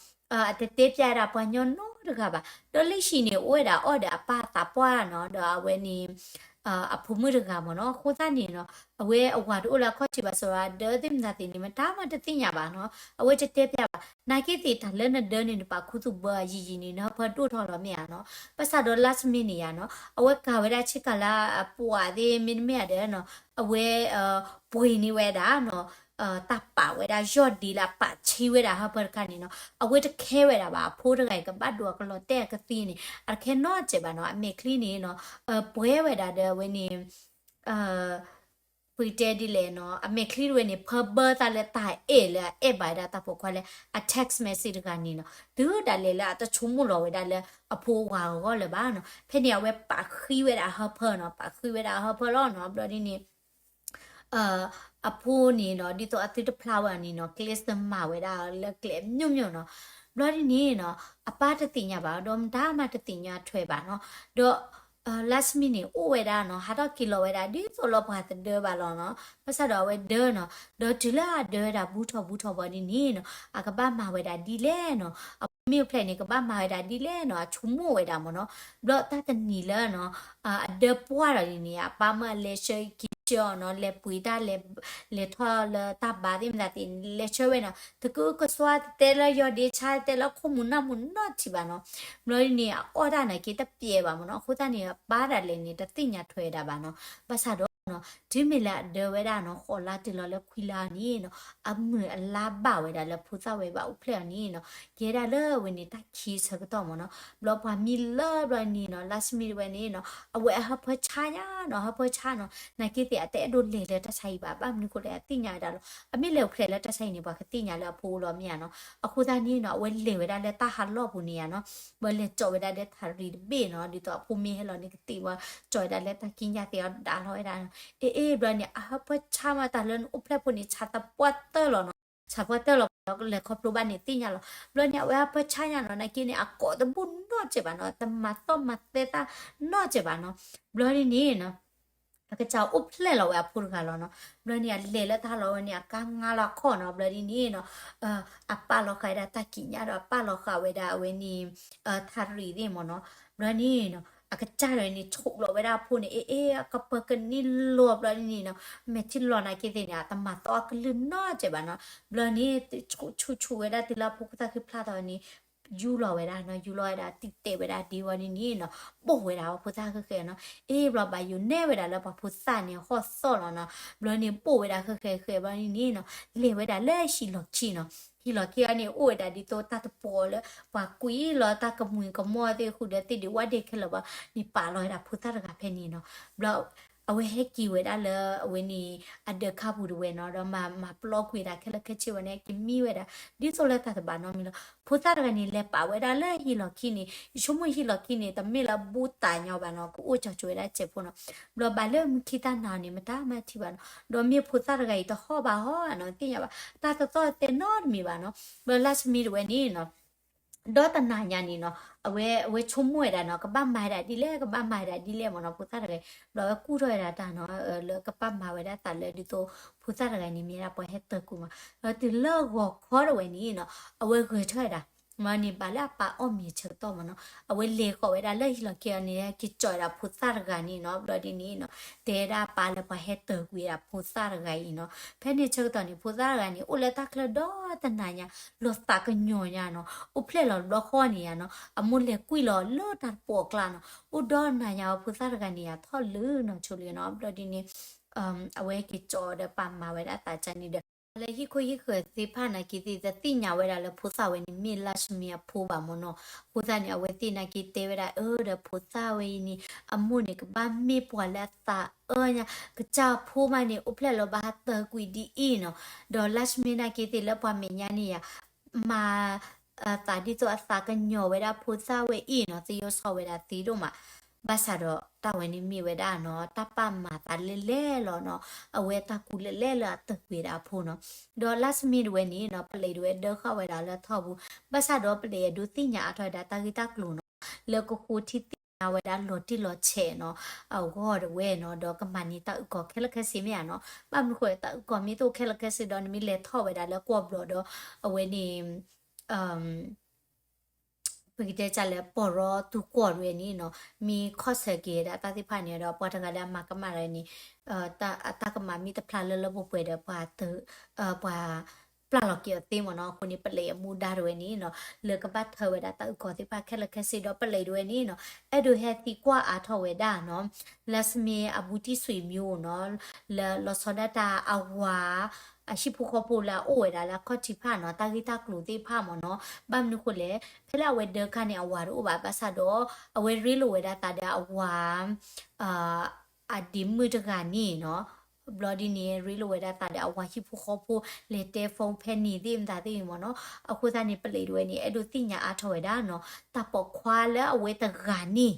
အတတဲပျးဒၣ်ပှၤညီနီတဂၤဘၣ်, ဒီးလၢဟံၣ်န့ၣ် အိၣ်ဝဲဒၣ်အီၣ်ဒီးအပၢ်အသးပှၢ်နီၤ, ဒီးအဝဲန့ၣ် အဖိမုၣ်တဂၤမ့ၢ်နီၤ, အဃိသတးန့ၣ်နီၤ အဝဲအဝၤတအိၣ်လၢအခီၣ်ထံးဘၣ်စ့ၢ်ကီး ဒၢသ့ၣ်မနုၤသ့ၣ်န့ၣ် မတၤမးတသ့ၣ်ညါဘၣ်နီၤ, အဝဲတတဲပျးဘၣ်, နာ်က့သ့ၣ်တၢ်လၢနဒၢန့ၣ် နပာ်ခူသူၣ်ဘၢယံာ်ယံာ်န့ၣ် နဟၢဖၢဒိၣ်ထီၣ်လီၤမ့ၢ်ဧါနီၤ, ဘၣ်ဆၣ်ဒီးလါစမံန့ၣ်ယါနီၤ အဝဲကၤဝဲဒၣ်ဆ့ကၤလၢအပှာ်သ့ၣ်မ့တမ့ၢ်ဧါဒီးနီၤ, အဝဲ ပှ့ၤန့ၢ်ဝဲဒၣ်နီၤ တၢ်ပာ်ဝဲဒၣ်ယီၢ်ဒ့လၢအပာ်ဆံးဝဲဒၣ်ဟၢဖၢတခါန့ၣ်နီၤ, အဝဲတခဲဝဲဒၣ်ဘၣ် အဖိတဂၤအံၤကဘၣ်ဒိးအကလီၤတဲာ်အကသံန့ၣ် အတခဲနီတစဲးဘၣ်နီၤ, အမဲာ်ချံန့ၣ်နီၤ ပှဲၤဝဲဒၣ်ဒီးအဝဲန့ၣ် ပကတဲဒ်လဲၣ်နီၤ, အမဲာ်ချံတဝဲန့ၣ် ဖၢဘၢသးလၢတၢ်အဲၣ်လၢအအဲၣ်ဘၣ်ဝဲဒၣ်တၢ်ပိာ်ခွါလၢ အ text message တဂၤန့ၣ်နီၤ, တုၤဒၣ်လဲာ်လၢအတဆိကမိၣ်လီၤဝဲဒၣ်လၢအဖိအဝၤအဂီၢ်လၢၤဘၣ်နီၤ, ဖဲန့ၣ်အဝဲပာ်ဃံဝဲဒၣ်အဟၢဖၢနီၤ, ပာ်ဃံဝဲဒၣ်အဟၢဖၢလီၤနီၤ, ဘျီဒ်န့ၣ် အဖိန့ၣ်နီၤ ဒ်သိးအသုတဖျါဝဲန့ၣ်နီၤ ကျဲးစၢးမၤဝဲဒၣ်လၢကျဲအမျိုးမျိုးနီၤ, ဘျီဒ်န့ၣ်နီၤ အပၢ်တသ့ၣ်ညါဘၣ် ဒီးမတၤမးတသ့ၣ်ညါထွဲဘၣ်နီၤ, ဒီး လါစမံန့ၣ် အိၣ်ဝဲဒၣ်နီၤ ဟးထီၣ်က့ၤလီၤဝဲဒၣ် ဒ်သိးလၢပှၤတဒၢဘၣ်လီၤနီၤ, ဘၣ်ဆၣ်ဒီးအဝဲဒၢနီၤ, ဒီးတုၤလၢအဒၢဝဲဒၣ်ဘူးထီၣ်ဘူးထီၣ်ဘၣ်ဒ်န့ၣ်နီၤ အကဘၣ်မၤဝဲဒၣ်ဒ်လဲၣ်နီၤ, အ မ့ၢ်အိၣ်ဖျဲၣ်န့ၣ် ကဘၣ်မၤဝဲဒၣ်ဒ်လဲၣ်နီၤ အဆိကမိၣ်ဝဲဒၣ်မ့ၢ်နီၤ. ဘျီတၢ်တနံၤလၢနီၤ အဒၢပှၢ်ဒီးန့ၣ် အပၢ်မၢလဲၤဆှၢက့ၤဆှၢအီၤနီၤ လဲၤပှ့ၤတၢ်လဲၤ လဲၤထီၣ်လၢတၢ်ဘါသ့ၣ်မတၤသ့ၣ်န့ၣ် လဲၤဆှၢဝဲနီၤ တကၢကစီၣ် တတဲလၢယီၤဒ့ဆါ တတဲလၢခိၣ်မူၤနၢ်မူၤနီတထံၣ်ဘၣ်နီၤ. ဘျီဒ်န့ၣ် အအီၣ်တၢ်နာ်က့တပျဲဘၣ်မ့ၢ်နီၤ. အဃိသတးန့ၣ် အပၢ်ဒၣ်လဲာ်န့ၣ် တသ့ၣ်ညါထွဲဝဲဒၣ်ဘၣ်နီၤ. ဘၣ်ဆၣ်ဒီးနီၤ တုၤမ့ၢ်လၢအဒၢဝဲဒၣ်နီၤ ဃိးလါတုၤလီၤလၢခွံလါန့ၣ်နီၤ အမုာ်အလါဘၣ်ဝဲဒၣ်လၢဖိသၣ်ဝဲဘၣ်အိၣ်ဖျဲၣ်အီၤန့ၣ်နီၤ ကဲဒၣ်လၢအဝဲန့ၣ်တၢ်ခံဆၢကတီၢ်မ့ၢ်နီၤ. ဘျီပှၤမံလၢဘျီန့ၣ်နီၤ လါစမံတဝဲန့ၣ်နီၤ အဝဲအဟၢဖၢဆါညါနီၤ ဟၢဖၢဆါနီၤ နာ်က့သ့ၣ်အတအဲၣ်ဒိးလဲၤလၢတၢ်ဆါဟံၣ်ဘၣ် ဘၣ်မနုၤဃိလဲၣ် အသ့ၣ်ညါဝဲဒၣ်လီၤ. အမ့ၢ်လဲၤအိၣ်ဖျဲၣ်လၢတၢ်ဆါဟံၣ်န့ၣ် ပှၤကသ့ၣ်ညါလၢအဖိအိၣ်လီၤမ့ၢ်ဧါနီၤ. အဃိသတးန့ၣ်နီၤ အဝဲလဲၤဝဲဒၣ်လၢတၢ်ဟးလီၢ်ပူၤန့ၣ်ဧါနီၤ ဘျီလဲၤကၠီးဝဲဒၣ်ဒီးထးရံၣ်တဘ့ၣ်နီၤ ဒ်သိးအဖိမ့ၢ်ဟဲလီၤန့ၣ် ကသ့ၣ်ဝဲ ကၠီးဝဲဒၣ်လၢတၢ်ကံးညာ်သ့ၣ်အီၤဒၣ်လီၤဝဲဒၣ်နီၤ. အ့အ့ ဘျီန့ၣ် အဟၢဖၢဆါမး တၢ်လၢနအိၣ်ဖျဲၣ်ဖိန့ၣ် ဆါသပှၢ်တၢၢ်လီၤနီၤ ဆါပှၢ်တၢၢ်လီၤ လဲၤခီဖျိဘၣ်န့ၣ်သ့ၣ်ညါလီၤ. ဘျီန့ၣ် အဝဲဟၢဖၢဆါညါနီၤ နာ်က့န့ၣ် အကိးတဘူၣ်နီတစဲးဘၣ်နီၤ တမၤသီၣ်မၤသဲတၢ်နီတစဲးဘၣ်နီၤ. ဘျီဒ်န့ၣ်နီၤ အကစၢ်အိၣ်ဖျဲၣ်လီၤဝဲအဖိတဂၤလီၤနီၤ. ဘျီန့ၣ် အလဲၤလၢတၢ်လီၢ်ဝဲန့ၣ် အကါငါလီၤခီၣ်နီၤ. ဘျီဒ်န့ၣ်နီၤ အပာ်လီၤဃာ်ဝဲဒၣ်တၢ်ကံးညာ်ဒီး အပာ်လီၤဃာ်ဝဲဒၣ်အဝဲန့ၣ် ထးရံၣ်သ့ၣ်မ့ၢ်နီၤ. ဘျီန့ၣ်နီၤ အကစၢ်ဒၣ်ဝဲန့ၣ် ဆိးလီၤဝဲဒၣ်အဖိန့ၣ် အ့အ့ အကပၢၤကန့ၣ်လီၤ ဘျီဒ်န့ၣ်နီၤ မဲာ်ထံလီၤနာ်က့သ့ၣ်န့ၣ် အတမၤသီၣ်အကလုၢ်နီတစဲးဘၣ်နီၤ. ဘျီန့ၣ် ဆိးဆိးဆိးဝဲဒၣ်တုၤလၢအဖိခွါသၣ်ခုဖျါထီၣ်န့ၣ် ယူလီၤဝဲဒၣ်နီၤ ယူလီၤဝဲဒၣ် တံာ်တဲာ်ဝဲဒၣ်ဒ်ဝဲဒ်န့ၣ်နီၤ ပိာ်ဝဲဒၣ်အဖိသၣ်ဃဲးဃဲးနီၤ. အ့ ဘျီဘၣ်ယိၤနဲၣ်ဝဲဒၣ်လၢပှၤဖိသၣ်န့ၣ် ဟီၣ်သီၣ်လီၤနီၤ. ဘျီန့ၣ် ပိာ်ဝဲဒၣ်ဃဲးဃဲးဃဲး ဘျီဒ်န့ၣ်နီၤ လဲၤဝဲဒၣ်လၢဟံၣ်လီၢ်ခံနီၤ. ဟံၣ်လီၢ်ခံအံၤန့ၣ် အိၣ်ဝဲဒၣ်ဒ်သိးတၢ်တပီၤလၢ ပှၤကွံာ်လီၤတၢ်ကမှံၤကမီၣ်သ့ၣ်ဃုာ်ဒီးသ့ၣ်ဒံးဝၣ်ဒ့ခဲလၢာ်ဘၣ်န့ၣ် ပာ်လီၤဝဲဒၣ်ဖိသၣ်တဂၤဖဲန့ၣ်နီၤ. ဘျီ အဝဲဟဲက့ၤဝဲဒၣ်လၢအဝဲန့ၣ် အဒၢးခါပူၤတဝဲနီၤ ဒီးမၤ မၤပျီကွံာ်ဒၣ်ခဲလၢာ်ခဲဆ့ဝဲန့ၣ် ကမံဝဲဒၣ် ဒ်သိးလၢတၢ်တဘၣ်နီတမံၤလီၤ. ဖိသၣ်တဂၤန့ၣ် လဲၤပာ်ဝဲဒၣ်လၢဟံၣ်လီၢ်ခံန့ၣ် ယဆိကမိၣ်ဟံၣ်လီၢ်ခံန့ၣ် တမ့ၢ်လၢဘူးတၢ်ညီဘၣ်နီၤ ကအိၣ်ကၠီၤကၠီၤဝဲဒၣ်စဲးဖိနီၤ. ဘျီဘၣ်လၢမုၢ်ခံတၢ်နၤန့ၣ် မတၤမၤထံၣ်ဘၣ်နီၤ ဒီးမ့ၢ်ဖိသၣ်တဂၤအံၤ တဟီၣ်ဘၣ်ဟီနီၤ သ့ၣ်ညါဘၣ် တၢ်တသီၣ်တဲနီတမံၤဘၣ်နီၤ. ဘျီလါစမံတဝဲန့ၣ်နီၤ ဒီးတနၤညါန့ၣ်နီၤ အဝဲ အဝဲဆိကမိၣ်ဝဲဒၣ်နီၤ ကဘၣ်မၤဝဲဒၣ်ဒ်လဲၣ် ကဘၣ်မၤဝဲဒၣ်ဒ်လဲၣ်မ့ၢ်နီၤ ဖိသၣ်တဂၤအံၤ. ဘျီအဝဲကူၣ်ထီၣ်ဝဲဒၣ်တၢ်နီၤ လၢကဘၣ်မၤဝဲဒၣ်သးလၢဒ်သိး ဖိသၣ်တဂၤန့ၣ် မ့ၢ်ဒၣ်ပှၤဟဲတၢၤကွံာ်မး. ဒီးတုၤလၢဂီၤခီတဝဲန့ၣ်နီၤ အဝဲဂဲၤထီၣ်ဝဲဒၣ် မ့ၢ်န့ၣ် ဘၣ်လၢအပၢ်အီၣ်မ့ၤဆၢကတီၢ်မ့ၢ်နီၤ အဝဲလဲၤဃီၤဝဲဒၣ်လၢဟံၣ်လီၢ်ခံအီၤန့ၣ် က့ၤကၠီးဝဲဒၣ်ဖိသၣ်တဂၤန့ၣ်နီၤ. ဘျီဒ်န့ၣ်နီၤ တဲဝဲဒၣ်အပၢ်လၢပှၤဟဲတၢၤကွံာ်ဝဲဒၣ်ဖိသၣ်တဂၤအံၤနီၤ. ဖဲန့ၣ်ဆၢကတီၢ်န့ၣ် ဖိသၣ်တဂၤန့ၣ် အိၣ်လၢတၢ်ချၢဒီတနၤညါ လီၤသးကညီၤညါနီၤ အိၣ်ဖျဲၣ်လီၤတဘျီဃီန့ၣ်ယါနီၤ အမိၢ်လဲၤကွံာ်လီၤလၢတၢ်တပီၤအကျါနီၤ အိၣ်ဒီနၤညါဝဲဖိသၣ်တဂၤန့ၣ်ယါထီၣ်လၢနီၢ်ဆိလံနီၤ. ဘျီဒ်န့ၣ် အဝဲက့ၤကၠီဒီးပာ်မၤဝဲဒၣ်သးကါန့ၣ်ဒီး လၢဟံၣ်ခိၣ်ဟံၣ်ဃၢၤသ့ၣ်တဖၣ်နာ်က့သ့ၣ် တသ့ၣ်ညါဝဲဒၣ်လၢဖိသၣ်ဝဲန့ၣ်မ့ၢ်လါစမံအဖိဘၣ်မ့ၢ်နီၤ. အဃိသတးန့ၣ် အဝဲသ့ၣ်နာ်က့တဲဝဲဒၣ် အၢ ဒီးဖိသၣ်ဝဲအံၤန့ၣ် အမိၢ်န့ၣ် ကဘၣ်မ့ၢ်ပှၤလၢအသးအၢညါ ကစၢ်ဖိမးန့ၣ် အိၣ်ဖျဲၣ်လီၤဘၣ်ဟးတၢၤကွံာ်ဒ်အံၤနီၤ. ဒီးလါစမံနာ်က့သ့ၣ်လၢပှၤမဲာ်ညါန့ၣ်ယါ မၤ သးဒ်သိးအသးကညီၤဝဲဒၣ်ဖိသၣ်ဝဲအံၤနီၤ သယိၣ်ဆီဝဲဒၣ်သ့ဒိၣ်မး. ဘၣ်ဆၣ်ဒီးတၢ်ဝဲန့ၣ်မ့ၢ်ဝဲဒၣ်နီၤ တၢ်ပာ်မၤသးလဲၢ်လဲၢ်လီၤနီၤ အဝဲတၢ်ကူးလဲၢ်လဲၢ်လၢအတၢၤကွံာ်ဒၣ်အဖိနီၤ. ဒီးလါစမံတဝဲန့ၣ်နီၤ ပလံးတဝဲဒၢဃာ်ဝဲဒၣ်လၢထီၣ်ပူၤ ဘၣ်ဆၣ်ဒီးပလံးအဒိးသ့ၣ်ညါအါထီၣ်ဝဲဒၣ်တၢ်ဂ့ၢ်တၢ်ကျိၤနီၤ လၢကဃိထံသ့ၣ်ညါဝဲဒၣ်လီၤတံၢ်လီၤဆဲးနီၤ အဂီၢ်တဝဲနီၤ ဒီးကမၤန့ၢ်တၢ်အုၣ်ကီၤခဲလၢာ်ခဲဆ့မ့ၢ်ဧါနီၤ. ဘၣ်မနုၤဃိ တၢ်အုၣ်ကီၤမ့ၢ်တအိၣ်ခဲလၢာ်ခဲဆ့ဒီး နမ့ၢ်လဲၤထီၣ်ဝဲဒၣ်လၢကွီၢ်ဘျီဒီး အဝဲန့ၣ် ပကတဲကၢ်လၢပီၢ်ရီတူၢ်ကွီၢ်တဝဲန့ၣ်နီၤ မ့ၢ်ခီၣ်ဆၢက့ၤဝဲဒၣ်တၢ်သ့ၣ်တဖၣ်န့ၣ်ဒီး ပှၤတဂၤလၢအမၤကမၣ်တဝဲန့ၣ် အတၢ်ကမၣ်မ့ၢ်တဖျါလၢလၢပှဲၤပှဲၤဒီး ပှၤ ပှၤပျၢ်လီၤက့ၤအီၤသ့မ့ၢ်နီၤ. အဃိန့ၣ် ပလံးအမူဒါတဝဲန့ၣ်နီၤ လၢကဘၣ်ထၢဝဲဒၣ်တၢ်အုၣ်ကီၤသ့ၣ်တဖၣ်ခဲလၢာ်ခဲဆ့ဒီး ပလံးတဝဲန့ၣ်နီၤ အဲၣ်ဒိးဟဲသံကွၢ်အါထီၣ်ဝဲဒၣ်နီၤ လါစမ့အဘူးတံၢ်ဆွံမံနီၤ လၢလီၤဆီဒၣ်တၢ်အဝၤ အဟံၣ်ဖိဃီဖိလၢအအိၣ်ဝဲဒၣ်လၢအခီၣ်ထံးတဖၣ်နီၤ တၢ်ဂ့ၢ်တၢ်ကျိၤသ့ၣ်တဖၣ်မ့ၢ်နီၤ. ဘၣ်မနုၤဃိလဲၣ် ဖဲလၢအဝဲဒၢခါန့ၣ် အဝၤတအိၣ်ဘၣ် ဘၣ်ဆၣ်ဒီး အဝဲရ့လိာ်ဝဲဒၣ်သးဒီးအဝၤ အဒ့မုၣ်တဂၤန့ၣ်နီၤ ဘျီဒ်န့ၣ် ရ့လိာ်ဝဲဒၣ်သးဒီးအဝၤဟံၣ်ဖိဃီဖိ လဲၤတဲ phone ဖဲန့ၣ်သ့ၣ်မတၤသ့ၣ်မ့ၢ်နီၤ. အဃိသတးန့ၣ် ပလံးတဝဲန့ၣ် အဲၣ်ဒိးသ့ၣ်ညါအါထီၣ်ဝဲဒၣ်နီၤ တၢ်ပိာ်ခွါလၢအဝဲတဂၤန့ၣ်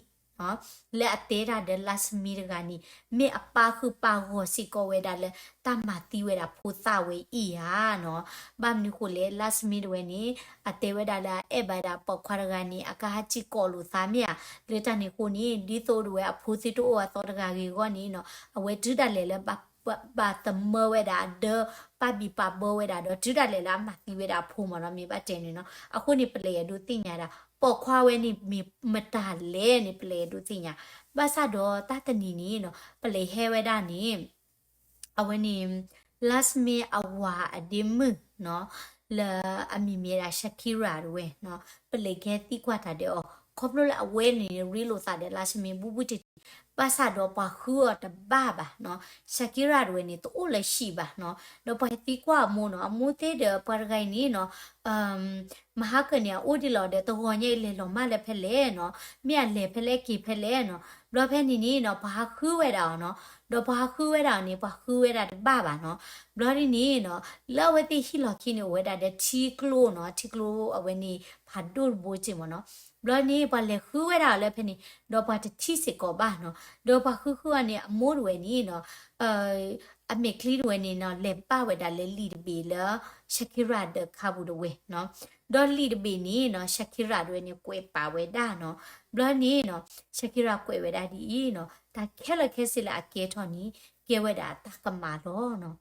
လၢအတဲတၢ်ဒီးလါစမ့တဂၤန့ၣ် မ့ၢ်အပာ်ဃုာ်ပာ်ဂီၤစ့ၢ်ကီးဝဲဒၣ်လၢ တၢ်မၤသံဝဲဒၣ်ဖိသၣ်ဝဲအံၤဧါနီၤ. ဘၣ်မနုၤဃိလဲၣ် လါစမ့တဝဲန့ၣ် အတဲဝဲဒၣ်လၢအအဲၣ်ဘၣ်ဒၣ်ပိာ်ခွါတဂၤန့ၣ် အကဟးစံၣ်ကိးလိာ်သးမ့ၢ်ဧါ. လၢတၢ်န့ၣ်အဃိန့ၣ် ဒ်သိးဒၣ်ဝဲအဖိသ့ၣ်တအိၣ်အသီတဂၤဂ့ၤအဂီၢ်န့ၣ်နီၤ အဝဲတုၤဒၣ်လဲာ်လၢ ဘၣ်သမၢဝဲဒၣ်အဒၢ ပာ်ဘံၣ်ပာ်ဘၢဝဲဒၣ်ဒီး တုၤဒၣ်လဲာ်လၢအမၤသံဝဲဒၣ်အဖိမ့ၢ်နီၤ မ့ၢ်ဘၣ်တဲန့ၣ်နီၤ. အဃိန့ၣ် ပလဲၤအဲၣ်ဒိးသ့ၣ်ညါဒၣ် ပိာ်ခွါဝဲန့ၣ် မ့ၢ်မတၤလဲၣ်န့ၣ် ပလဲၤအဲၣ်ဒိးသ့ၣ်ညါ. ဘၣ်ဆၣ်ဒီးတၢ်တနံၤန့ၣ်နီၤ ပလဲၤဟဲဝဲဒၣ်န့ၣ် အဝဲန့ၣ် လါစမ့အဝၤအဒ့မုၣ်နီၤ လၢအမံၤမ့ၢ်ဒၣ် Shakira တဝဲနီၤ ပလဲၤကဟဲသံကွၢ်တၢ်ဒီးအီၤ ခီဖျိလၢအဝဲန့ၣ် ရ့လိာ်သးဒီးလါစမ့ဘူးဘူးတံၢ်တံၢ် ဘၣ်ဆၣ်ဒီးပှၤဃုအီၤတဘၣ်ဘၣ်နီၤ. Shakira တဝဲန့ၣ် တအိၣ်လၢဟံၣ်ဘၣ်နီၤ ဒီးပှၤဟဲသံကွၢ်အမိၢ်နီၤ အမိၢ်သ့ၣ်ဒီးပှၤတဂၤအံၤန့ၣ်နီၤ မဟါကၢန့ၣ် အအိၣ်ဒံးလီၤဒီး တဂီၤညါအံၤလဲၤလီၤမၢ်လၢဖဲလဲၣ်နီၤ မ့ၢ်အလဲၤဖဲလဲၣ်က့ၤဖဲလဲၣ်နီၤ. ဘျီဖဲန့ၣ်န့ၣ်နီၤ ပှၤဟးဃုဝဲဒၣ်အီၤနီၤ ဒီးပှၤဟးဃုဝဲဒၣ်အီၤန့ၣ် ပှၤဃုဝဲဒၣ်တဘၣ်ဘၣ်နီၤ. ဘျီဒ်န့ၣ်နီၤ လၢအဝဲသ့ၣ်ဟံၣ်လီၢ်ခံန့ၣ် အိၣ်ဝဲဒၣ်ဒီးထံကျိနီၤ ထံကျိအဝဲန့ၣ် ဖးဒိၣ်တဘိက့ၢ်မ့ၢ်နီၤ. ဘျီန့ၣ် ပှၤလဲၤဃုဝဲဒၣ်အီၤလၢဖဲန့ၣ် ဒီးပှၤတထံၣ်စ့ၢ်ကီးဘၣ်နီၤ. ဒီးပှၤဃုဃုအီၤန့ၣ် အမိၢ်တဝဲန့ၣ်နီၤ အမဲာ်ချံတဝဲန့ၣ်နီၤ လဲၤဘၣ်ဝဲဒၣ်လၢလံာ်တဘ့ၣ်လၢ Shakira ဒီးခါပူၤတဝဲနီၤ. ဒီးလံာ်တဘ့ၣ်န့ၣ်နီၤ Shakira တဝဲန့ၣ် ကွဲးပာ်ဝဲဒၣ်နီၤ. ဘျီန့ၣ်နီၤ Shakira ကွဲးဝဲဒၣ်ဒ်အံၤနီၤ တၢ်ခဲလၢာ်ခဲဆ့လၢအကဲထီၣ်န့ၣ် ကဲဝဲဒၣ်တၢ်ကမၣ်လီၤနီၤ.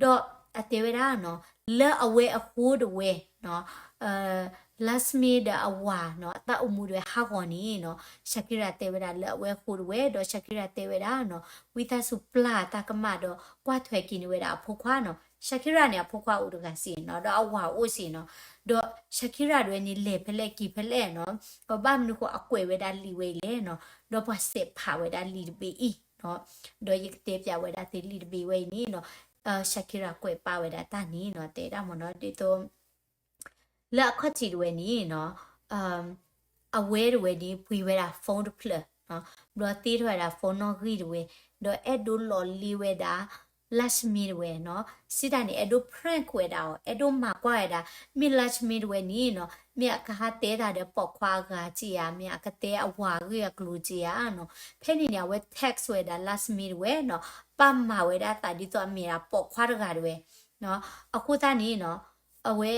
ဒီးအတဲဝဲဒၣ်နီၤ လၢအဝဲအဃိတဝဲနီၤ လါစမ့ဒီးအဝၤနီၤ အတၢ်အိၣ်မူတဝဲဟးဂီၤန့ၣ်နီၤ Shakira တဲဝဲဒၣ်လၢအဝဲအဃိတဝဲ ဒီး Shakira တဲဝဲဒၣ်နီၤ ဝံသးစူၤပျၢ်တၢ်ကမၣ်ဒီး ကွၢ်ထွဲက့ၤန့ၢ်ဝဲဒၣ်အဖိခွါနီၤ. Shakira န့ၣ် အဖိခွါအိၣ်တဂၤစ့ၢ်နီၤ ဒီးအဝၤအိၣ်စ့ၢ်နီၤ. ဒီး Shakira တဝဲန့ၣ် လဲၤဖဲလဲၣ်က့ၤဖဲလဲၣ်နီၤ ဒီးဘၣ်မနုၤဃိအကွဲးဝဲဒၣ်လံာ်ဝဲအံၤလဲၣ်နီၤ. ဒီးပှၤစဲးဖးဝဲဒၣ်လံာ်တဘ့ၣ်အံၤနီၤ ဒီးယကတဲပျးဝဲဒၣ်သ့လံာ်တဘ့ၣ်ဝဲအံၤန့ၣ်နီၤ Shakira ကွဲးပာ်ဝဲဒၣ်တၢ်န့ၣ်နီၤ တဲဒၣ်မ့ၢ်နီၤ ဒ်သိး လၢအခီၣ်ထံးတဝဲန့ၣ်နီၤ အဝဲတဝဲန့ၣ် ပှ့ၤဝဲဒၣ် phone တဖျၢၣ်နီၤ ဘျီသ့ထီၣ်ဝဲဒၣ် phone နီၣ်ဂံၢ်တဝဲ ဒီးအဲၣ်ဒိးလီၤလ့ဝဲဒၣ် လါစမ့တဝဲနီၤ စံးတၢ်န့ၣ် အဲၣ်ဒိး prank ဝဲဒၣ်အီၤ အဲၣ်ဒိးမၤကွၢ်ဝဲဒၣ် မ့ၢ်လါစမ့တဝဲန့ၣ်နီၤ မ့ၢ်အကဟးတဲတၢ်ဒီးပိာ်ခွါအဂၤက့ဧါ မ့ၢ်အကတဲအဝၤအဂ့ၢ်အကျိၤက့ဧါနီၤ. ဖဲန့ၣ်န့ၣ် အဝဲ text ဝဲဒၣ်လါစမ့တဝဲနီၤ ပာ်မၤဝဲဒၣ်အသးဒ်သိးအမ့ၢ်ဒၣ်ပိာ်ခွါတဂၤတဝဲနီၤ. အဃိသတးန့ၣ်နီၤ အဝဲ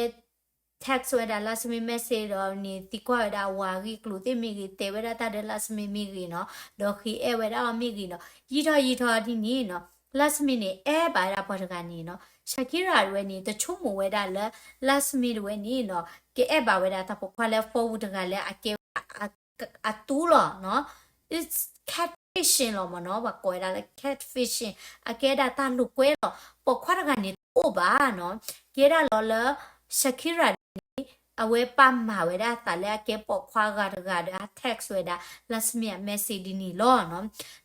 text ဝဲဒၣ်လါစမ့ message ဒီးန့ၣ် သံကွၢ်ဝဲဒၣ်အဝၤအဂ့ၢ်အကျိၤသ့ၣ်မ့ၢ်ဂ့ၤ တဲဝဲဒၣ်တၢ်ဒီးလါစမ့မ့ၢ်ဂ့ၤနီၤ ဒီးဃ့အဲၣ်ဝဲဒၣ်အီၤမ့ၢ်ဂ့ၤနီၤ ယံာ်ထီၣ်ယံာ်ထီၣ်ဒ်န့ၣ်နီၤ လါစမ့န့ၣ် အဲၣ်ဘၣ်ဝဲဒၣ်ပှၤတဂၤန့ၣ်နီၤ Shakira တဝဲန့ၣ် တဆိကမိၣ်ဝဲဒၣ်လၢ လါစမ့တဝဲန့ၣ်နီၤ ကအဲၣ်ဘၣ်ဝဲဒၣ်တၢ်ပိာ်ခွါလၢ phone တဂၤလၢအကဲဝဲဒၣ် အသူလီၤနီၤ it's catfishing လီၤမ့ၢ်နီၤ ပှၤကိးဝဲဒၣ်လၢ catfishing အကဲဒၣ်တၢ်လိာ်ကွဲလီၤ ပိာ်ခွါတဂၤန့ၣ်တအိၣ်ဘၣ်နီၤ ကဲဒၣ်လီၤလၢ Shakira န့ၣ် အဝဲပာ်မၤဝဲဒၣ်အသးလၢအကဲပိာ်ခွါဂၤတဂၤဒီး text ဝဲဒၣ် လါစမ့အ message ဒ်န့ၣ်လီၤနီၤ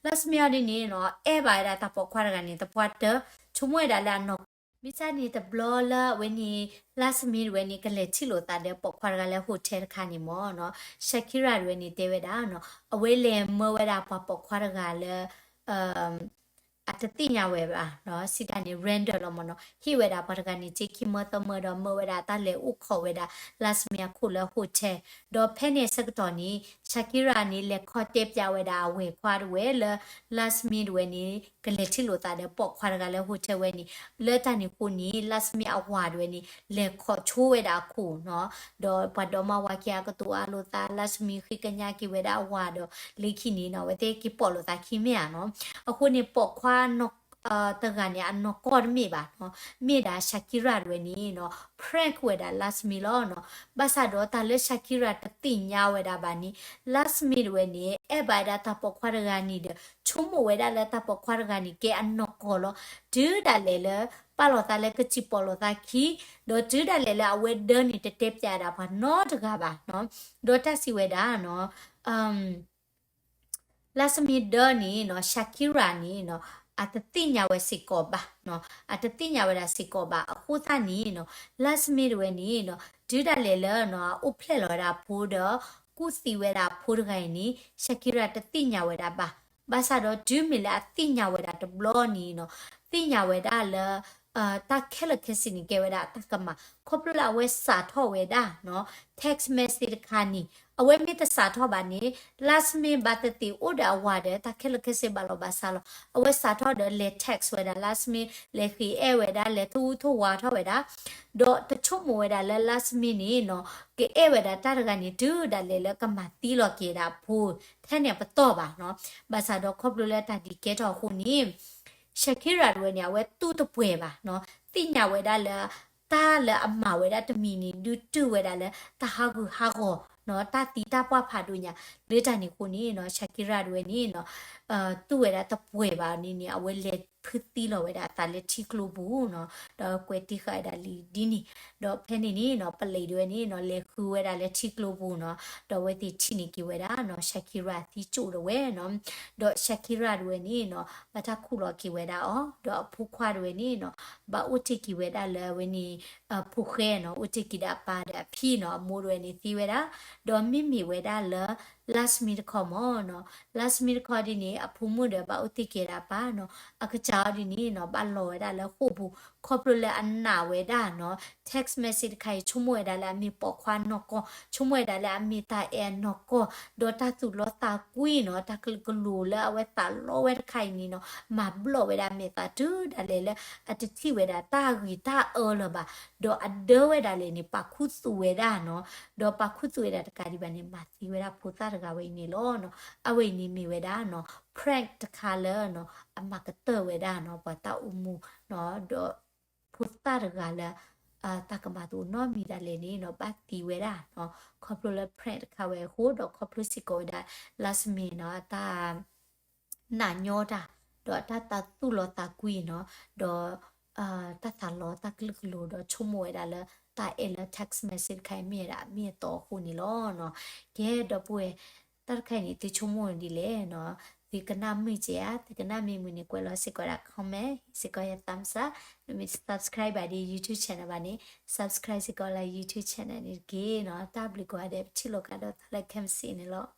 လါစမ့အီၤဒ်န့ၣ်နီၤ အဲၣ်ဘၣ်ဝဲဒၣ်တၢ်ပိာ်ခွါတဂၤန့ၣ် သပှၢ်တၢ ဆိကမိၣ်ဝဲဒၣ်လၢအနီၢ်ကီၢ် မ့ၢ်စ့ၢ်န့ၣ်တဘျီလၢအဝဲန့ၣ် လါစမ့တဝဲန့ၣ် ကလဲၤထံၣ်လိာ်သးဒီးပိာ်ခွါတဂၤလၢ hotel တခါန့ၣ်မ့ၢ်နီၤ Shakira တဝဲန့ၣ် တဲဝဲဒၣ်နီၤ အဝဲလဲၤမၢဝဲဒၣ်ပှၤပိာ်ခွါတဂၤလၢ အတသ့ၣ်ညါဝဲဘၣ်နီၤ စံးတၢ်န့ၣ် random လီၤမ့ၢ်နီၤ ဟ့ၣ်ဝဲဒၣ်ပှၤတဂၤန့ၣ် စ့ခံမၢသၢမၢဒီး မၢဝဲဒၣ်တၢ်လဲၤအိၣ်ခိးဝဲဒၣ် လါစမ့အခိၣ်လၢ hotel ဒီးဖဲန့ၣ်အဆၢကတီၢ်န့ၣ် Shakira န့ၣ် လဲၤခီတဲပၠးဝဲဒၣ်အဝဲၢ်ခွါတဝဲလၢ လါစမ့တဝဲန့ၣ် ကလဲၤထံၣ်လိာ်သးဒီးပိာ်ခွါတဂၤလၢ hotel ဝဲန့ၣ် လၢတၢ်န့ၣ်အဃိန့ၣ် လါစမ့အဝၤတဝဲန့ၣ် လဲၤခိးဆိဝဲဒၣ်အခိၣ်နီၤ ဒီးပှၤဒီမါဝၤခံဂၤကတိၤအါလိာ်သး လါစမ့ဃ့ကညးက့ၤဝဲဒၣ်အဝၤဒီး လၢခံန့ၣ်နီၤ အဝဲသ့ၣ်က့ၤပိာ်လိာ်သးခံမ့ၢ်ဧါနီၤ အဃိန့ၣ် ပိာ်ခွါ တဂၤန့ၣ် အနီၢ်ကီၢ်တမ့ၢ်ဘၣ်နီၤ မ့ၢ်ဒၣ် Shakira တဝဲန့ၣ်နီၤ prank ဝဲဒၣ်လါစမ့လီၤနီၤ ဘၣ်ဆၣ်ဒီးတၢ်လၢ Shakira တသ့ၣ်ညါဝဲဒၣ်ဘၣ်န့ၣ် လါစမ့တဝဲန့ၣ် အဲၣ်ဘၣ်ဝဲဒၣ်တၢ်ပိာ်ခွါတဂၤန့ၣ်ဒီး ဆိကမိၣ်ဝဲဒၣ်လၢတၢ်ပိာ်ခွါတဂၤန့ၣ် ကဲအနီၢ်ကီၢ်လီၤ တုၤဒၣ်လဲာ်လၢ ပာ်လီၤသးလၢကစံၣ်ပိာ်လိာ်သးခံ ဒီးတုၤဒၣ်လဲာ်လၢအဝဲဒၢန့ၣ် တတဲပၠးဒၣ်ပှၤနီတဂၤဘၣ်နီၤ ဒီးတၢ်စံးဝဲဒၣ်နီၤ လါစမ့ဒၢန့ၣ်နီၤ Shakira န့ၣ်နီၤ အတသ့ၣ်ညါဝဲစ့ၢ်ကီးဘၣ်နီၤ အတသ့ၣ်ညါဝဲဒၣ်စ့ၢ်ကီးဘၣ် အဃိသတးန့ၣ်နီၤ လါစမ့တဝဲန့ၣ်နီၤ တုၤဒၣ်လဲာ်လၢနီၤ အအိၣ်ဖျဲၣ်လီၤဝဲဒၣ်အဖိဒီး ကူၣ်သံဝဲဒၣ်အဖိတဂၤအံၤန့ၣ် Shakira တသ့ၣ်ညါဝဲဒၣ်ဘၣ် ဘၣ်ဆၣ်ဒီးတုၤမ့ၢ်လၢအသ့ၣ်ညါဝဲဒၣ်တဘျီန့ၣ်နီၤ သ့ၣ်ညါဝဲဒၣ်လၢ တၢ်ခဲလၢာ်ခဲဆ့န့ၣ် ကဲဝဲဒၣ်တၢ်ကမၣ် ခီဖျိလၢအဝဲစးထီၣ်ဝဲဒၣ်နီၤ text message တခါန့ၣ် အဝဲမ့ၢ်တစးထီၣ်ဘၣ်န့ၣ် လါစမ့ဘၣ်သ့ၣ်သ့ၣ်အိၣ်ဒီးအဝၤဒီး တၢ်ခဲလၢာ်ခဲဆ့ဘၣ်လီၤဘၣ်စးလီၤ အဝဲစးထီၣ်ဒီးလဲၤ text ဝဲဒၣ်လါစမ့ လဲၤဃ့အဲၣ်ဝဲဒၣ် လဲၤထိၣ်ဟူးထိၣ်ဝးထီၣ်ဝဲဒၣ် ဒီးတဆိကမိၣ်ဝဲဒၣ်လၢလါစမ့န့ၣ်နီၤ ကအဲၣ်ဝဲဒၣ်တၢ်တဂၤန့ၣ် တုၤဒၣ်လဲာ်လၢကမၤသံလီၤက့ၤဒၣ်အဖိ ထဲန့ၣ်အပတီၢ်ဘၣ်နီၤ ဘၣ်ဆၣ်ဒီးခီဖျိလၢတၢ်ဒ်ကဲထီၣ်အဃိန့ၣ် Shakira တဝဲန့ၣ် အဝဲတူၢ်တပှဲၤဘၣ်နီၤ, သ့ၣ်ညါဝဲဒၣ်လၢ တၢ်လၢအမၤဝဲဒၣ်တမံၤန့ၣ် ဒုးတုၢ်ဝဲဒၣ်လၢ တၢ်ဟးဂူာ်ဟးဂီၤနီၤ, တၢ်သံတၢ်ပှၢ်ဖးဒိၣ်ညါ, လၢတၢ်န့ၣ်အဃိန့ၣ်နီၤ Shakira တဝဲန့ၣ်နီၤ တူၢ်ဝဲဒၣ်တပှဲၤဘၣ်န့ၣ်န့ၣ် အဝဲလဲၤဖုသံလီၤဝဲဒၣ်အသးလၢထံကျိပူၤနီၤ, ဒီးကွဲးတ့ၢ်ဃာ်ဝဲဒၣ်လံဒ်န့ၣ်, ဒီးဖဲန့ၣ်န့ၣ်နီၤ ပလံးတဝဲန့ၣ်နီၤ လဲၤဃုဝဲဒၣ်လၢထံကျိပူၤနီၤ, ဒီးအဝဲသ့ၣ်ထံၣ်န့ၢ်က့ၤဝဲဒၣ်နီၤ Shakira သံကၠိၣ်တဝဲနီၤ, ဒီး Shakira တဝဲန့ၣ်နီၤ ဘၣ်တၢ်ခူၣ်လီၤက့ၤဝဲဒၣ်အီၤ, ဒီးအဖိခွါတဝဲန့ၣ်နီၤ ဘၣ်အိၣ်တ့ၢ်က့ၤဝဲဒၣ်လၢအဝဲန့ၣ် ဖိၣ်ဃဲနီၤ, အိၣ်တ့ၢ်က့ၤဒီးအပၢ်ဒီးအဖံနီၤ, အမိၢ်တဝဲန့ၣ်သံဝဲဒၣ်, ဒီးမ့မ့ၢ်ဝဲဒၣ်လၢ Lasmine တခီမ့ၢ်နီၤ, Lasmine တခီဒ်န့ၣ် အဖိမုၣ်ဒီးဘၣ်အိၣ်တ့ၢ်က့ၤဒီးအပၢ်နီၤ, အကစၢ်အီၤဒ်န့ၣ်နီၤ ဘၣ်လီၤဝဲဒၣ်လၢဃိာ်ပူၤ ခီဖျိလၢအနာ်ဝဲဒၣ်နီၤ, text message တခါအံၤ ဆိကမိၣ်ဝဲဒၣ်လၢအမ့ၢ်ပိာ်ခွါနီၢ်ကီၢ်, ဆိကမိၣ်ဝဲဒၣ်လၢအမ့ၢ်တၢ်အဲၣ်နီၢ်ကီၢ်, ဒီးတၢ်သူၣ်လီသးကွံနီၤ, တၢ်ကလုာ်ကလိၤလၢအဝဲသးလီဝဲတခါအံၤန့ၣ်နီၤ မၤဘျီၣ်ဝဲဒၣ်အမဲာ်သးတုၤဒၣ်လဲာ်လၢ အတထံၣ်ဝဲဒၣ်တၢ်ဂ့ၤတၢ်အၢလၢၤဘၣ်, ဒီးအဒၢဝဲဒၣ်လဲာ်န့ၣ် ပာ်ခူသူၣ်ဝဲဒၣ်နီၤ, ဒီးပာ်ခူသူၣ်ဝဲဒၣ်တကးဒံးဘၣ်န့ၣ် မၤသံဝဲဒၣ်ဖိသၣ်တဂၤဝဲအံၤန့ၣ်လီၤနီၤ, အဝဲအံၤန့ၣ်မ့ၢ်ဝဲဒၣ်နီၤ prank တခါလၢနီၤ အမၤကတၢၢ်ဝဲဒၣ်နီၤ ပှၤတၢ်အိၣ်မူနီၤ, ဒီး ဖိသၣ်တဂၤလၢ တၢ်ကမၤသကိးနီတမံၤဒၣ်လဲာ်န့ၣ်နီၤ ဘၣ်သံဝဲဒၣ်နီၤ, ခီဖျိလၢ prank တခါဝဲအဃိ ဒီးခီဖျိစ့ၢ်ကီးဝဲဒၣ် Lasmine နီၤ အတၢ်နာ်ညီတၢ် ဒီးအတၢ်သူၣ်လီသးကွံနီၤ, ဒီး တၢ်သးလီတၢ်ကလုာ်ကလိၤ ဒီးဆိကမိၣ်ဝဲဒၣ်လၢ တၢ်အဲၣ်လၢ text message တခါအံၤမ့ၢ်ဝဲဒၣ်အမ့ၢ်အတီအဃိန့ၣ်လီၤနီၤ. ကဲ ဒီပုၢ်ဝဲၢ် တၢ်တခါအံၤန့ၣ် သုဆိကမိၣ်ဒ်လဲၣ်နီၤ, သုကနၣ်မုာ်ကဲဧါ, သုကနၣ်မ့ၢ်မုာ်န့ၣ် ကွဲးလီၤစ့ၢ်ကီးဒၣ် comment, စ့ၢ်ကီးယၤ thumbs up, နမ့ၢ် subscribe ဘၣ်ဒ် YouTube channel ဘၣ်န့ၣ် subscribe စ့ၢ်ကီးလၢ YouTube channel န့ၣ်တက့ၢ်နီၤ. တၢ်ဘျုးကိးဂၤဒဲး ပထံၣ်လိာ်ကဒီးသးလၢခဲမုၢ်ဆ့ၣ်န့ၣ်လီၤ.